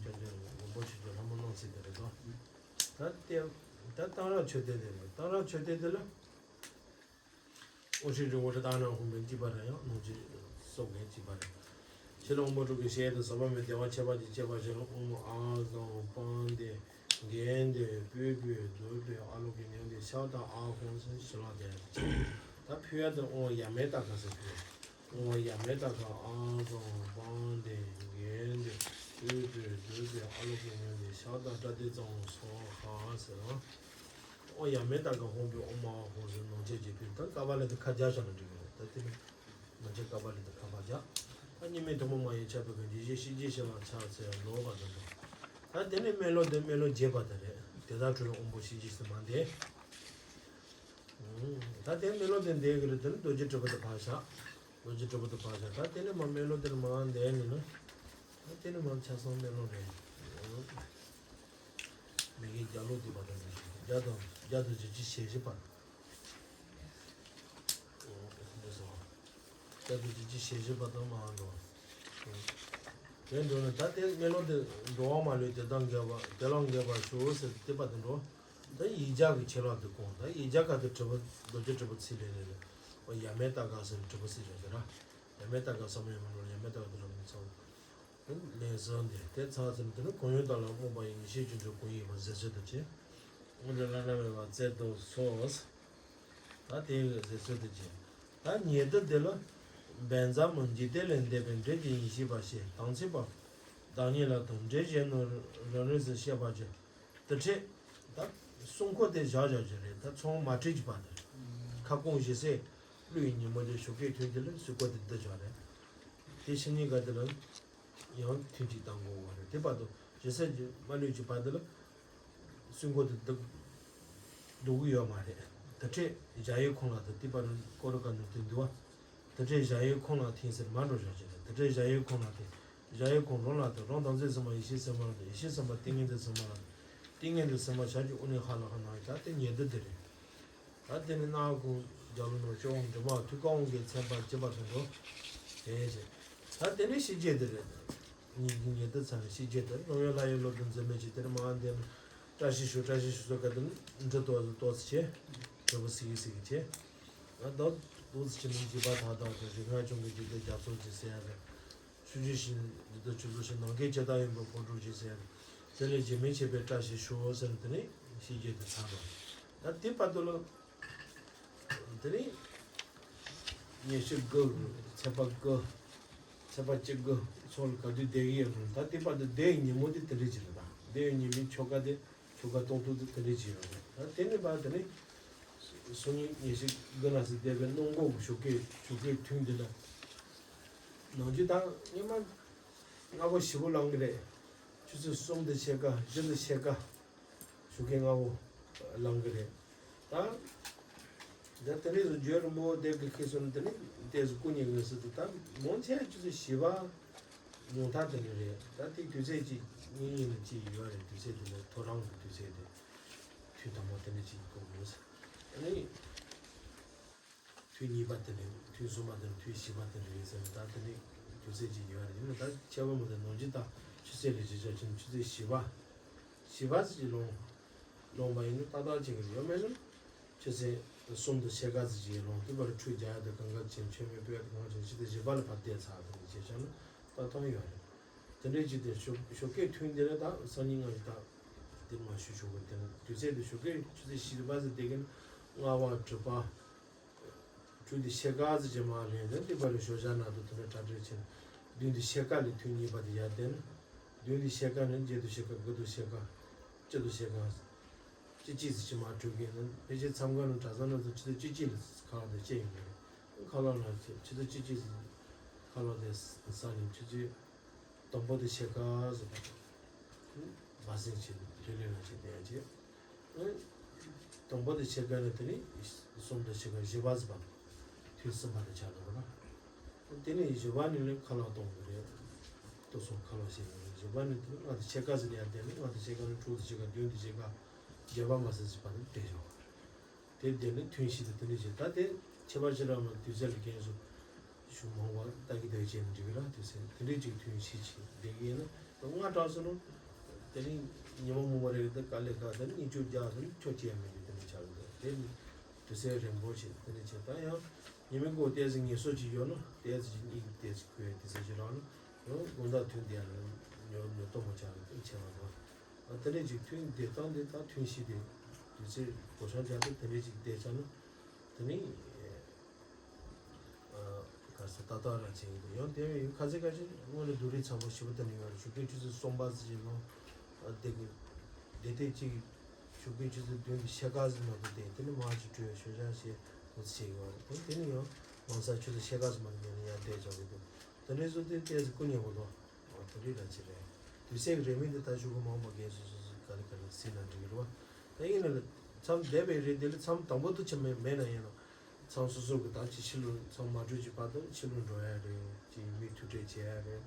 དང་འབྱོར་འབྱོར་མགོན་པོ་ཆོས་ཀྱི་ལྷ་མོ་སྣང་སྲིད་དེ་རེད་དོ། ད་དེ་ད་གཏོར་ར་མཆོད་དེ་དེ་རེད། གཏོར་ར་མཆོད་དེ་དེ་ལ། ཨོ་ཤྲི་རི་ཝ་ཊ་ཏཱ་ན་ཧོམ་པའི་ཅི་པ་ར་ཡང་ནང་ཅི་སོགས་ངས་ཅི་པ་ར། ཕྱི་ལ་དབང་པོ་དྲུག་གི་ཞལ་དུ་ཟབ་པ་མའི་བདེ་བ་ཆེ་བ་ཅིག་བྱེད་པ་ཞིག་ལ་ཨོཾ་ཨཱཿཟངཔཾདེ་གནྡྷེ་པུཥྤེ་བདུག་པའི་ཨ་ལོ་ཀེ་ཉན་ཏེ་ཤ་ཏ་ཨཱཿཧཱུྃ་ཟེར་ཞི་ལ་དེ་ད་ཕུལ་ཡ་དེ་ཨོཾ་ཡ་མེ་ཏ་ཀ་ཟེར་ཕུལ་ཡ། ཨོཾ་ཡ་མེ་ཏ་ཀ་ཨཱཿཟངཔཾདེ་གནྡྷེ་པུཥྤེ་བདུག་པའི་ཨ་ལོ་ཀེ་ཉན་ཏེ་ཤ་ཏ་པྲ་ཏཱིཙྪ་ཧཱུྃ་སྭཱ་ཧཱ་ཟེར་རོ། ཨོཾ་ཡ་མེ་ཏ་ཀ་ཧཱུྃ་པའི་ཨོཾ་ཨཱཿཧཱུྃ་ཟེར་ནང་བྱེད་ཀྱི་ཕུལ། ད་ཀ་པཱ་ལི་ཏ་ཁ་རྒྱག་བཞག་ན་འགྲིག་གི་རེད། ད་དེ་ནི་ནང་བྱེད་ཀ་པཱ་ལི་ཏ་ཁ་པར་རྒྱག་ད་གཉིས་མེད་ཐུན་མོང་མ་ཡིན་ཁྱབ་པའི་གང་ཇི་ཞིག་གཤིན་རྗེ་གཤེད་པ་ཕྱག་འཚལ་ལོ་བ་དང་འགྲོ། ད་དེ་ནི་སྨན་སློབ་དེ་སྨན་སློབ་རྒྱས་པ་དེ་རེད། དེ་དག་འཕྲོས་ནས་དབང་པོ་གཤིན་རྗེ་གཤེད་མ་འདས། ད་དེ་སྨན་སློབ་དེ་འདས་གི་རེད། དེ་ནི་རྡོ་རྗེ་དྲིལ་བུ་དེ་ཕར་བཞག་རྡོ་རྗེ་དྲིལ་བུ་དེ་ཕར་བཞག་ད་དེ་ནི་མ་སྨན་སློབ་དེ་ནི་མ་འདས་ནི་ན། ད་དེ་ནི་མ་ཆ་ཚང་སྨན་སློབ་རེད། མི་དགེ་བརྒྱ་ལོག་སྡིག་པ་དང་ནི་བརྒྱ་དང་བརྒྱ་དང་བཞི་བཅུ་ཞེ་བཞི་པ། འདི་སོ། བརྒྱ་དང་བཞི་བཅུ་ཞེ་བཞི་པ་དང་མ་འགྲོ། དེ་འགྲོ་ནས་ད་དེ་སྨོན་ལམ་དེ་འགྲོ་བ་མ་ལུས་དེ་དག་འགེབས་པ་དེ་ལ་འགེབས་པར་ཞུ་ཟེར་དེ་པ་དེ་འགྲོ། ད་ཡིག་བརྒྱ་གི་ཆེ་ལོག་དེ་སྐོང་། ད་ཡིག་བརྒྱ་ག་དེ་དྲིལ་བུ་རྡོ་རྗེ་དྲིལ་བུ་ཚིག་ལས་ལས་ལས། ཡ་མེ་ཏ་ཀ་ཟེར་དྲིལ་བུ་ཚིག་རེད་ཟེར་ར། ཡ་མེ་ཏ་ཀ་ས་མ་ཡ་མ་ནོར་ཡ་མེ་ཏ་ཀ་དེ་ར་མི་ཚང་། ལན་གསུམ་དེ་དེ་ཚར་ཟིན་དེ་ནི་གང་ཡོད་དག་ལ་རྨོངས་པ་ཡི་ཡེ་ཤེས་སྒྱུ་འཕྲུལ་སྐུ་ཡིས་པ་ཟེར་ཚུལ་དུ་བྱས། དངོས་གྲུབ་བླ་ན་མེད་པ་སྩལ་དུ་གསོལ། ད་དེ་ཡི་ཟེར་ཚུལ་དུ་བྱས། ད་ཉེ་དུ་དེ་ལ་བཛྲ་མུ་འཇིག་རྟེན་ལས་འདས་པའི་འབྲས་ཀྱི་ཡེ་ཤེས་པ་ཞེས་དམ་ཚིག་པ་བདག་ཉིད་ལ་དང་འབྲས་གཞན་ནི་རང་རིགས་སུ་བཤད་པ་ཀྱི་དེ་འཕྲད། ད་སྲུང་འཁོར་དེ་བཞག་བཞག་རྒྱུ་རེད། ད་ཚོང་མ་ཁྲིད་ཀྱི་བར་དུ། ཁ་སྐོང་ཞེ་སའི་གླུ་ཡི་ཉིན་མོ་དེ་ཞོགས་ཀས་ཐོན་དུས་ལ་སྲུང་འཁོར་དེ་འདི་བཞག་རེད། དེ་ཕྱི་ཉིན་ག་དེ་ལ་ཡང་ཐུན་གཅིག་བཏང་དགོས་པ་རེད། དེ་བར་དུ་ཞེ་སའི་མ་ལུས་ཀྱི་བར་དུ་ལ་སྲུང་འཁོར་དེ་འདི་འདུག་གི་ཡོད་མ་རེད། དེ་འཕྲད་གཞལ་ཡས་ཁང་ལ་དེ་དེ་བར་ཀོ་ར་ཀ་ནུ་དེ་འདུལ་བ། དེ་འཕྲད་གཞལ་ཡས་ཁང་ལ་ཐིམ་ཟེར་མ་འགྲོ་བཞག་ཅིག་རེད། དེ་འཕྲད་གཞལ་ཡས་ཁང་ལ་དེ། གཞལ་ཡས་ཁང་རང་ལ་དེ་རང་དམ་ཚིག་ཟིན་པ་ཡེ་ཤེས་ཟིན་པ་ལ་དེ་ཡེ་ཤེས་ཟིན་པ་ཏིང་ངེ་འཛིན་ཟིན་པ་ལ་དེ་ཏིང་ངེ་འཛིན་ཟིན་པ་ཞབས་ཀྱི་དབུ་ནས་ཧ་ལ་ཧ་ན་ཡི་ད་དེ་ཉེ་དུ་དེ་རེད། ད་དེ་ནི་སྣང་ཁུང་རྒྱ་ལོ་ནོར་སྤྱོད་དབང་འབྲི་མ་ཐུགས་ཀ་དབང་གིས་མཚན་པ་བགྱིས་པ་དང་འགྲོ། དེ་བཞིན་ད་དེ་ནི་ཤེས་བྱེད་དེ་རེད། ཉིད་ཀྱི་ཉེ་དུ་ཚང་བའི་ཤེས་བྱེད་དེ་ནམ་ཡང་ལྷ་ཡི་བློ་གྲོས་འཛིན་མེད་ཅིང་། དེར་མ་འདས་ན་བཀྲ་ཤིས་ཤོག་བཀྲ་ཤིས་ཤོག་སོགས་བཀའ་དེ་འབྲུ་ཏོག་ཏོག་ཙི་བྱས། འབྲུ་བོ་སི་གི་སི་གི་བྱས། ང་ཏོག་ཏོག་ཙི་བྱས་ནས་འཇིགས་པ་དག་དང་དེ་རིག་སྔགས་སྐྱོང་གི་རྒྱུད་སྡེ་རྒྱ་མཚོ་ཅིག་ཟེར་ཡ་རེད། ཆུ་སྐྱེས་ཤིང་འདི་དག་ཆུ་ཚོད་ཤིང་ནམ་མཁའི་ཇི་ལྟར་ཡིན་པ་འཕོ་འགྲོ་ཅིག་ཟེར་ཡ་རེད། དེ་ལས་རྗེས་མི་ཆད་པའི་བཀྲ་ཤིས་ཤོག་ཟེར་ནས་དེ་ནས་ཤེས་བྱེད་དེ་ཚར་བ། ད་དེ་བར་དུ་ལ། དེ་ནས་ཉི་ཤུ་དགུ། ཚེས་པ་དགུ། ཚེས་པ་བཅུ་དགུ་ཚོ་ལ་ག་དུས་བསྡད་ཀྱི་ཡོད་རུང་ད་དེ་བར་དུ་བསྡད་ཡོད་ཉིན་མོ་དེ་དེ་འདྲ་ཅིག་རེད། ད་བསྡད་ཡོད་ཉིན་མོའི་ཆོ་ག་དེ་ཆོ་ག་གཏོང་ཐུབ་དེ་དེ་འདྲ་ཅིག་ཡོད་རེད། ད་དེ་ནས་ཕར་དེ་ནས་སང་ཉིན་ཉི་ཤུ་དགུ་ན་སི་བསྡད་པའི་སྣུམ་འཁོར་གྱི་ཞོགས་ཀས་ཞོགས་ཀས་ཐུན་འདི་ལ་ནང་རྒྱུ་དང་སྔ་མ་སྔ་པོ་ཞེ་པོ་ལངས་གི་རེད། ཆུ་ཚོད་གསུམ་དང་ཕྱེད་ཀ་བཞི་དང་ཕྱེད་ཀ་ཞོགས་ཀས་སྔ་པོ་ལངས་གི་རེད། ད་ད་དེ་འདྲས་སུ་འཇོན་རིན་པོ་དེ་གི་ཁེ་སོང་དེ་ནི་ཏོག་ཙམ་སྐུ་ཉེ་གི་སྲིད་དུ་ད་མང་ཆེ་ཆུ་ཚོད་བཞི་པ་ཉུང་མཐའ་དེ་འདྲ་རེད། ད་དེ་དུས་ཚོད་ཅིག་གཉིས་གཉིས་ནས་ཅིག་ཡོད་རེད། དུས་ཚོད་དེ་ནི་ཐོ་རངས་ཀྱི་དུས་ཚོད་དེ་དུས་དང་པོ་དེ་འདྲ་ཅིག་དགོས་མོད། ཨ་ནི། ཐུན་གཉིས་པ་དེ་ནས་ཐུན་གསུམ་པ་དེ་ནས་ཐུན་བཞི་པ་དེ་འདྲ་ཡིན་ཟེར་ནས་ད་དེ་ནས་དུས་ཚོད་ཅིག་ཡོད་རེད། ཡིན་ན་ད་ཁྱད་པར་མི་འདུག་ནམ་རྒྱུན་ད་ཆུ་ཚོད་ལས་བྱེད་ཆོག་ཆུ་ཚོད་བཞི་པ་བཞི་པ་ཙམ་ཅིག་ལོངས་ལོངས་པ་ཡིན་ན་ཏག་ཏག་ཅིག་ཡོད། མེད་ན་ཆུ་ཚོད་གསུམ་དང་ཕྱེད་ཀ་ཙམ་ཅིག་ལོངས་དུས་བར་ཁྲུས་རྒྱག་ཡ་དང་གང་ག་བྱས་མཆོད་མེ་སྤོས་ཡ་དང་གང་བྱས་ཆུ་ཚོད་བཞི་པ་ལ་ཕར་བསྡད་ཚར་དེ་འདྲ་བྱས་བྱས་ན་ཏག་ཏག་ཡོད་རེད། དེ་འདྲའི་ཅིག་དེ་ཞོགས་ཞོགས་ཀས་ཐུན་དེ་ལ་ད་སང་ཉིན་ང་ཡི་ད་དེ་མ་ཞུ་ཆོག་གི། དེ་ནི་དུས་ཚོད་དེ་ཞོགས་ཀས་ཆུ་ཚོད་བཞི་པ་ཙམ་བསྡད་ཀྱི་ན་ལྔ་པ་དྲུག་པ། དྲུག་དང་ཕྱེད་ཀ་ཙམ་ཅིག་མར་ལེན་ནས་འདི་པར་ཞོགས་ཇ་ནང་དུ་དེ་འདྲ་གྲ་སྒྲིག་བྱས་ནས་བདུན་དང་ཕྱེད་ཀ་ལས་ཐུན་གཉིས་པ་དེ་ཡར་བསྡད་ན། བདུན་དང་ཕྱེད་ཀ་ནས་བརྒྱད་དང་ཕྱེད་ཀ་དགུ་དང་ཕྱེད་ཀ་བཅུ་དང་ཕྱེད་ཀ་བཅུ་གཅིག་ཙམ་ཅིག་མར་གྲུབ་ཀྱི་ཡོད། ཕལ་ཆེར་མཚམས་ཁང་ནང་གྲྭ་ཚང་ནང་དུ་ཆུ་ཚོད་བཅུ་གཅིག་ལ་ཁ་ལག་དེ་བཅད་ཡོང་གི་རེད། ཁ་ལག་ལ་ཆུ་ཚོད་བཅུ་གཅིག་ཙམ་ཁ་ལག་དེ་ཟ་ནས་ཆུ་ཚོད་དང་པོ་དེ་ཕྱེད་ཀ་ཟེར་བ་དང་། བ་སེང་ཆེ་ལྷོད་ལྷོད་ལ་བྱས་བསྡད་ཡ་བྱས། དང་པོ་དེ་ཕྱེད་ཀ་ནས་དེ་ནས་གསུམ་དང་ཕྱེད་ཀ་བཞི་པ་ཟེར་བ་དང་། ཐུན་གསུམ་པ་དེ་ཆགས་འགྲོ་བ་ན། དེ་ནས་བཞི་པ་ནས་ལས་ཁ་ལག་གཏོང་དགོས་རེད། ལྟོ་ཚང་ཁ་ལག་བྱེད་དགོས་རེད། བཞི་པ་ནས་དེ་ནས་ལྔ་དང་ཕྱེད་ཀ་ཟེར་ནས་ཡར་བསྡད་ནས་ལྔ་དང་ཕྱེད་ཀ་ནས་དྲུག་དང་ཕྱེད་ཀ་བདུན་དང་ཕྱེད་ཀ་བརྒྱད་པ་མ་ཟིན་ཟིན་པ་དེ་བསྡད་ཆོག་གི་རེད། དེ་བསྡད་ནས་ཐུན་བཞི་དང་དེ་འདྲ་བྱས། ད་དེ་ཁྱད་པར་ཞེ་དྲག་མ་དུས་ཚོད་ལ་རྒན་གསུ་ཞུ་མང་བ་ལྟ་གི་བསྡད་བྱས་ནས་འགྲིག་གི་ར། དུས་ཚོད་དེ་འདྲ་ཅིག་ཐུན་བཞི་ཅིག་བསྡད་ཀྱི་ཡིན་ན་ད་ལྔ་དྲག་སོང་ན་དེ་རིང་ཉི་མ་སྔོན་མ་རེ་རེ་ད་དཀའ་ལས་ཁག་དེ་ནི་གཉིད་སྐྱོབ་རྒྱག་དེ་ནི་ཁྱོ་སྐྱེ་ཡ་མེད་ཀྱི་དེ་འདྲ་ཆགས་ཀྱི་འདུག་དེ་ནི་དུས་ཚོད་རིང་པོ་ཞིག་དེ་འདྲ་བྱས། ད་ཡང་ཉི་མའི་འགོ་ཏོག་ཙམ་ངལ་གསོ་ཅིག་ཡོད་ན་ཏོག་ཙམ་ཅིག་གཉིད་ཏོག་ཙམ་ཁུག་ཡ་དུས་ཚོད་ཅིག་རག་ན་ཡང་དགོང་དག་ཐུན་བསྡད་ཡ་ལ་ཉོ་ཉོ་ལྟོ་མ་ཆགས་ཀྱི་དེ་ཆེ་བ་རེད། ཨ་དེ་འདྲ་ཅིག་ཐུན་བསྡད་སྟངས་དེ་ད་ཐུན་བཞི་དེ་དུས་ཚོད་བགོ་བཤའ་རྒྱག་དུས་དེ་འདྲ་ཅིག་བསྡད་ཚར་ན་དེ་ནི་ཨ་ག་ས་ཏག་ཏག་རང་བྱེད་ཀྱི་འདུག་ཡང་དེ་བས་ཡུལ་ཁ་ཚིག་ཁ་ཤས་སྔོན་ལ་སྡུག་རུས་ཚ་པོ་ཞེ་པོ་དེ་ནི་ཡོད་རེད། ཞོགས་ཀས་ཆུ་ཚོད་གསུམ་པ་ཙམ་ཅིག་ལོངས་ཨ་བསྡད་ཀྱི་བསྡད་དེ་ཅིག་ཞོགས་ཀས་ཆུ་ཚོད་བདུན་དང་ཕྱེད་ཀ་ཙམ་མ་གཏོགས་བསྡད་དེ་ནི་མར་ཅིག་བྲོས་ཞོགས་ཇ་བཞེས་འདུག་བྱེད་ཀྱི་ཡོད་རེད། དེ་དེ་ནི་ཡང་ལོ་གསར་ཆུ་ཚོད་ཕྱེད་ཀ་ཙམ་མ་གཏོགས་ཡང་ཡར་བསྡད་ཆོག་གི་འདུག་དེ་འདྲའི་བཟོ་དེ་ཏོག་ཙམ་སྐུ་ཉེ་པོ་འདུག་འོ་དེ་འདྲའི་ལ་ཅི་རེད། དུས་ཚོད་ཀྱི་རེ་མིག་འདི་ལྟ་ཞུ་གི་མང་པོ་རྒན་སོ་སོ་སོ་ག་ལེ་ག་ལེ་སྲིད་ན་འགྲིག་གི་རེད་བ། ད་ཡིན་ན་ལ་མཚམས་བསྡད་པའི་རེད། དེ་ལ་མཚམས་དང་པོ་དུ་ཆ་མེད་མེད་ན་ཡིན་ན་མཚམས་སོ་སོ་གི་ད་ཅི་ཕྱི་ལོགས་མཚམས་མ་གྲོལ་གྱི་བར་དུ་ཕྱི་ལོགས་འགྲོ་ཡ་རེད། ཅི་མི་ཐུག་འཕྲད་བྱེད་ཡ་རེད།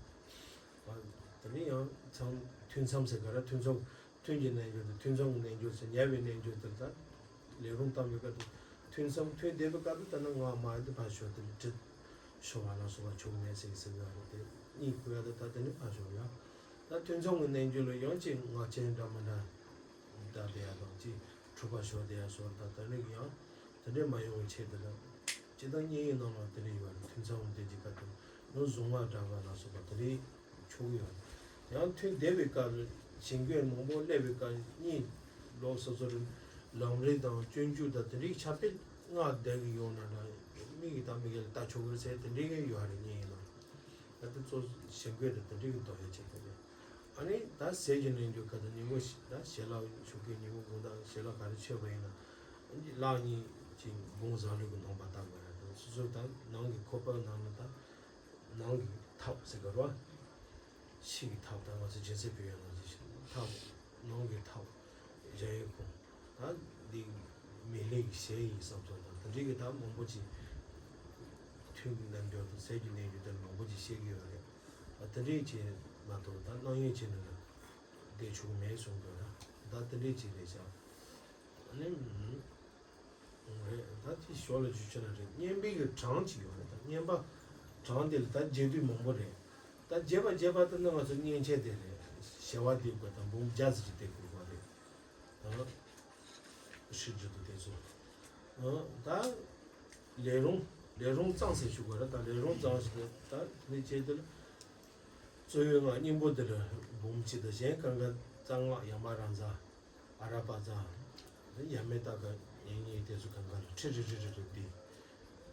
ཨ་དེ་ནས་ཡང་མཚམས་ཐུན་མཚམས་ཟེར་ག་ར་ཐུན་མཚམས། ཐུན་གྱི་རྣལ་འབྱོར་དང་ཐུན་མཚམས་ཀྱི་རྣལ་འབྱོར་ཟེར་ཉལ་བའི་རྣལ་འབྱོར་དེ་ལ་ད་ལས་རུང་བཏང་བའི་སྐབས་དུ་ཐུན་མཚམས་ཐུན་བསྡད་པའི་སྐབས་དུ་ད་ནི་ངག་མ་ཡི་དུ་ཕར་ཞོག་དེ་ལ་དྲི་ཤོར་བ་ལ་སོགས་པ་ཆོག་མེད་ཟེར་གྱི་ཟེར་བའི་ཨ་རོ་དེ་གཉིད་ཁུག་ཡ་དུ་ད་དེ་ནི་ཕར་ཞོག་ཡ། ད་ཐུན་མཚམས་ཀྱི་རྣལ་འབྱོར་ལ་ཡང་ཅིག་ངག་ཅན་འདྲ་མི་འདྲ་ད་དེ་ཡ་དང་ཅིག་འཁྲུག་པ་ཞོག་དེ་ཡ་སོགས་ད་ད་ནི་ཡང་དེ་འདྲའི་མ་ཡོང་བའི་ཆེད་དུ་ལ། སྤྱིར་བཏང་བསྙེན་ཡིག་ནང་ལ་དེ་འདྲ་ཡོད་རེད། ཐུན་མཚམས་དེ་གྱི་སྐབས་དུ་ནི་གཟུངས་སྔགས་བགྲང་བ་ལ་སོགས་པ་དེ་འདྲའི་ཆོག་གི་ཡོད་རེད། ཡང་ཐུན་བསྡད་པའི་སྐབས་ལ་ཞིང་བཀོད་མང་པོ་སླེབས་པའི་སྐབས་གཉིད་ལོག་སོ་སོ་རེད། ལམ་རིམ་དང་སྤྱོད་འཇུག་དང་དེ་འདྲའི་ཆ་དཔེ་སྔགས་བསྡད་ཀྱི་ཡོད་ན་འདྲ། མིག་གིས་ད་མི་གལ་ལྟ་ཆོག་གི་རེད་ཟེར་དེ་འདྲའི་གི་ཡོད་རེད། བསྙེན་ཡིག་ནང་ད་དེ་ཚོ་ཞིང་བཀོད་དང་དེ་འདྲའི་གི་འདོགས་ཡ་བྱེད་ཐུབ་རེད། ཨ་ནི་ད་ཟས་ཀྱི་རྣལ་འབྱོར་སྐབས་དུ་ཉིན་གུང་ད་ཞལ་ལག་ཞོགས་ཀའི་ཉིན་གུང་དགོང་དག་ཞལ་ལག་ག་རེ་མཆོད་པ་ཡིན་ན་ལག་གཉིས་ཀྱི་བུམ་བཟང་ལུས་ཀྱི་ནང་པ་བཏང་དགོས་རེད། སོ་སོ་ད་ནང་གི་ཁོག་པ་ནང་ན་ད་ནང་གི་ཐབ་ཟེར་གི་རེད་བ། ཕྱི་གི་ཐབ་ད་ང་ཚོ་སྦྱིན་སྲེག་ཕུལ་ཡ་ནང་བཞིན་ཞིག་ཐབ། ནང་གི་ཐབ། གཞལ་ཡས་ཁང་། ད་འདི་མེ་ལྷའི་ཞལ་ཡི་བསམ་ཚུལ་དང་དེ་འདྲའི་གི་ད་མང་པོ་ཅིག་ཐུན་གྱི་རྣལ་འབྱོར་དང་ཟས་ཀྱི་རྣལ་འབྱོར་དེ་མང་པོ་ཅིག་བཤད་ཀྱི་ཡོད་རེད། ད་དེ་འདྲའི་ཅིག་མ་གཏོགས་ད་སྣང་ཡུལ་ཅིག་ནི་ལ་བསྡད་ཆོག་གི་མེད་གསུང་དགོས་ན་ད་དེ་འདྲའི་ཅིག་རེད་ཤག་ཨ་ནི། རེད། ད་དེ་ཞོར་ལ་ཞུ་ཆོག་ན་རེད། བསྙེན་པའི་གི་གྲངས་ཅིག་ཡོད་རེད། ད་བསྙེན་པ་གྲངས་དེ་ལ་ད་རྒྱས་བསྡུས་མང་པོ་རེད། ད་རྒྱས་པ་རྒྱས་པ་དེ་ནི་ང་ཚོ་མཉེན་ཆས་དེ་རེད། བྱེ་བ་དེ་དགོས་དང་འབུམ་བརྒྱ་ཙམ་ཅིག་དེ་དགོས་པ་རེད། ད་ཧྲིལ་ཏྲི་དུ་དེ་ཚོ། ཨ། ད་ལས་རུང་། ལས་རུང་གཙང་ཟེར་ཞུ་དགོས་རེད། ད་ལས་རུང་གཙང་ཞིག་ད་ད་དེ་བྱས་དེ་ལ། གཙོ་བོའི་སྔགས་སྙིང་པོ་དེ་ལ་འབུམ་གཅིག་དང་། གཞན་གང་ག་རྩ་སྔགས་ཡ་མ་ར་ཛ། ཨ་ར་པ་ཙ། ཡ་མེ་ཏ་ཀ་ཉེ་ཉེ་དེ་ཚོ་གང་ག་ལ་ཁྲི་རེ་རེ་རེ་རེ་བསྡུས།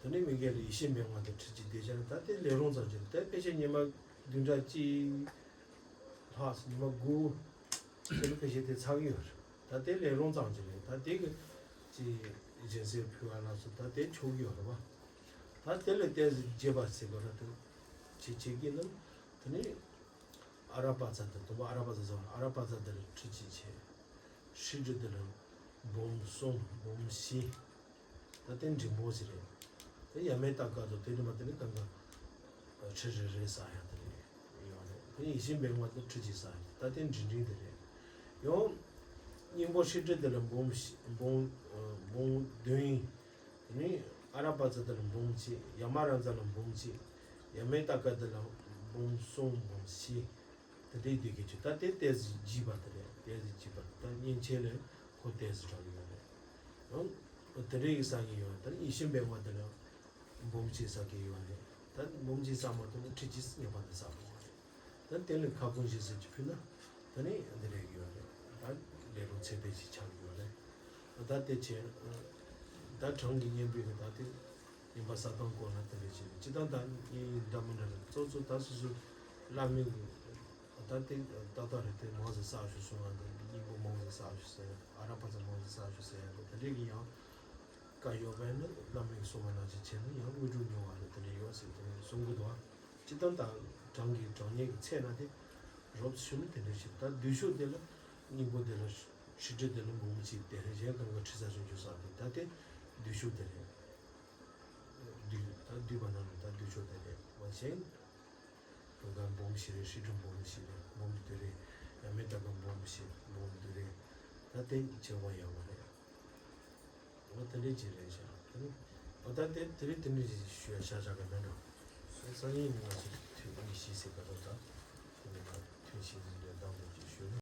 དེ་ནས་མི་འགལ་ལ་ཡེ་ཤེས་འབེབས་སྔགས་དང་ཁྲི་གཅིག་བསྡུས་བྱས་ན། ད་དེ་ལས་རུང་ཙམ་གྱིས་དེ་ཕལ་ཆེར་ཉི་མ་བདུན་ཕྲག་གཅིག་ལྷག་ཉི་མ་དགུ་དེ་ལ་ཕལ་ཆེར་དེ་ཚར་གི་ཡོད་རེད། ད་དེ་ལས་རུང་ཙམ་གྱིས་རེད། ད་དེ་གི་ཅི་སྦྱིན་སྲེག་ཕུལ་བ་ལ་སོགས་ད་དེ་ཆོག་གི་ཡོད་རེད་པ། ད་དེ་ལས་ཏོག་ཙམ་རྒྱས་པ་ཟེར་དགོས་རེད། དེ་ཅི་བྱེད་ཀྱི་ན། དེ་ནས་ཨ་ར་པ་ཙ་དང་། དང་པོ་ཨ་ར་པ་ཙ་ཟེར་བ། ཨ་ར་པ་ཙ་དེ་ལ་ཁྲི་གཅིག་བྱས། ཧྲིལ་ཏྲི་དེ་ལ་འབུམ་གསུམ་འབུམ་བཞི། ད་དེ་འབྲིང་པོ་ཞིག་རེད། དེ་ཡ་མེ་ཏ་ཀ་དང་དེ་ནི་མ་དེ་ནི་གང་ག་ཁྲི་རེ་རེ་ཟ་ཡ་དེ་རེད། ཡོད་རེད། དེ་ཡེ་ཤེས་འབེབས་སྔགས་དེ་ཁྲི་གཅིག་ཟ་ཡ་དེ། ད་དེ་འབྲིང་འབྲིང་དེ་རེད། ཡང་སྙིང་པོ་ཧྲིལ་ཏྲི་དེ་ལ་འབུམ་བཞི། འབུམ་ཨ་འབུམ་བདུན། དེ་ནས་ཨ་ར་པ་ཙ་དེ་ལ་འབུམ་གཅིག། ཡ་མ་ར་ཛ་ལ་འབུམ་གཅིག། ཡ་མེ་ཏ་ཀ་དེ་ལ་འབུམ་གསུམ་འབུམ་བཞི། དེ་འདྲའི་སྡེ་བརྒྱད་ཅིག། ད་དེ་ཏོག་ཙམ་རྒྱས་པ་དེ་རེད། ཏོག་ཙམ་རྒྱས་པ། ད་མཉེན་ཆས་ལ་ཁོ་ཏོག་ཙམ་དྲག་གི་ཡོད་རེད། ཡང་དེ་འདྲའི་ཟ་གི་ཡོད། ད་ཡེ་ཤེས་འབེབས་སྔགས་དེ་ལ་འབུམ་གཅིག་ཟ་གི་ཡོད་རེད། ད་འབུམ་གཅིག་ཟ་མ་ཐུབ་ན་ཁྲི་གཅིག་ངེས་པར་དུ་ཟ་དགོས་པ་རེད། ད་དེ་ལ་ཁ་སྐོང་ཞིག་ཟེར་གྱི་ཕུལ་ན། ད་ནི་འདི་རེད་ཡོད་རེད། ད་ལས་རུང་ཚད་ལྡན་ཞིག་ཆགས་ཡོད་རེད། ད་དེ་བྱས། ད་གྲངས་ཀྱི་བསྙེན་པའི་གི་ད་དེ་བསྙེན་པ་བསགས་སྟངས་སྐོར་ལ་དེ་འདྲ་བྱས། སྤྱིར་བཏང་ད་བསྙེན་འདྲ་མི་འདྲ་རེད། གཙོ་གཙོ་ད་སོ་སོའི་བླ་མའི་གི་ད་དེ་ཏག་ཏག་རེད། དེ་མང་ཙམ་བསགས་ཤོག་གསུང་བ་དང་། སྙིང་པོ་མང་ཙམ་བསགས་ཤོག་ཟེར། ཨ་ར་པ་ཙ་མང་ཙམ་བསགས་ཤོག་ཟེར་ཡ་དེ་འདྲའི་གི་ཡང་བཀའ་ཡོད་པས་ན། བླ་མའི་གསུང་བ་ནང་བཞིན་བྱས་ན་ཡང་དངོས་གྲུབ་མྱོང་བ་རེད། དེ་འདྲ་ཡོད་ཟེར་དེ་གསུང་གི་འདུག། སྤྱིར་བཏང་ད་གྲངས་ཀྱི་གྲངས་སྙེད་ཀྱི་ཚད་ན་དེ་རོབ་ཞུ་ན་དེ་འདྲ་ཞིག། ད་བསྡུས་ཤོག་དེ་ལ་སྙིང་པོ་དེ་ལ་ཧྲིལ་ཏྲི་དེ་ལ་འབུམ་གཅིག་དེ་རེད། གཞན་གང་ག་ཁྲི་ཙམ་ཞིག་འཇུག་ས་དེ། ད་དེ་བསྡུས་ཤོག་དེ་རེད། བསྡུས། ད་བསྡུས་པ་ནང་ལ་ད་བསྡུས་ཤོག་དེ་རེད། མ་གཞན་གང་ག་འབུམ་བཞི་རེད། ཧྲིལ་ཏྲི་འབུམ་བཞི་རེད། འབུམ་བདུན་རེད། ཡ་མེ་ཏ་ཀ་འབུམ་བཞི། འབུམ་བདུན་རེད། ད་དེ་བྱེད་དགོས་ཡོད་མ་རེད། འོ་དེ་འདྲའི་ཅིག་རེད་ཤག། དེ་ནི་འོ་ད་དེ་དེ་རིང་དེ་འདྲའི་ཅིག་ཞུ་ཡ་ཤ་ཤ་ག་མེད་འགྲོ། སང་ཉིན་ང་ཚོ་ཐུན་ཉི་ཤུ་ཟེར་ག་རོ། ད་དེ་ནི་ད་ཐུན་ཤིང་འཛིན་གྲྭའི་གདམས་ངག་ཅིག་ཞུ་ན།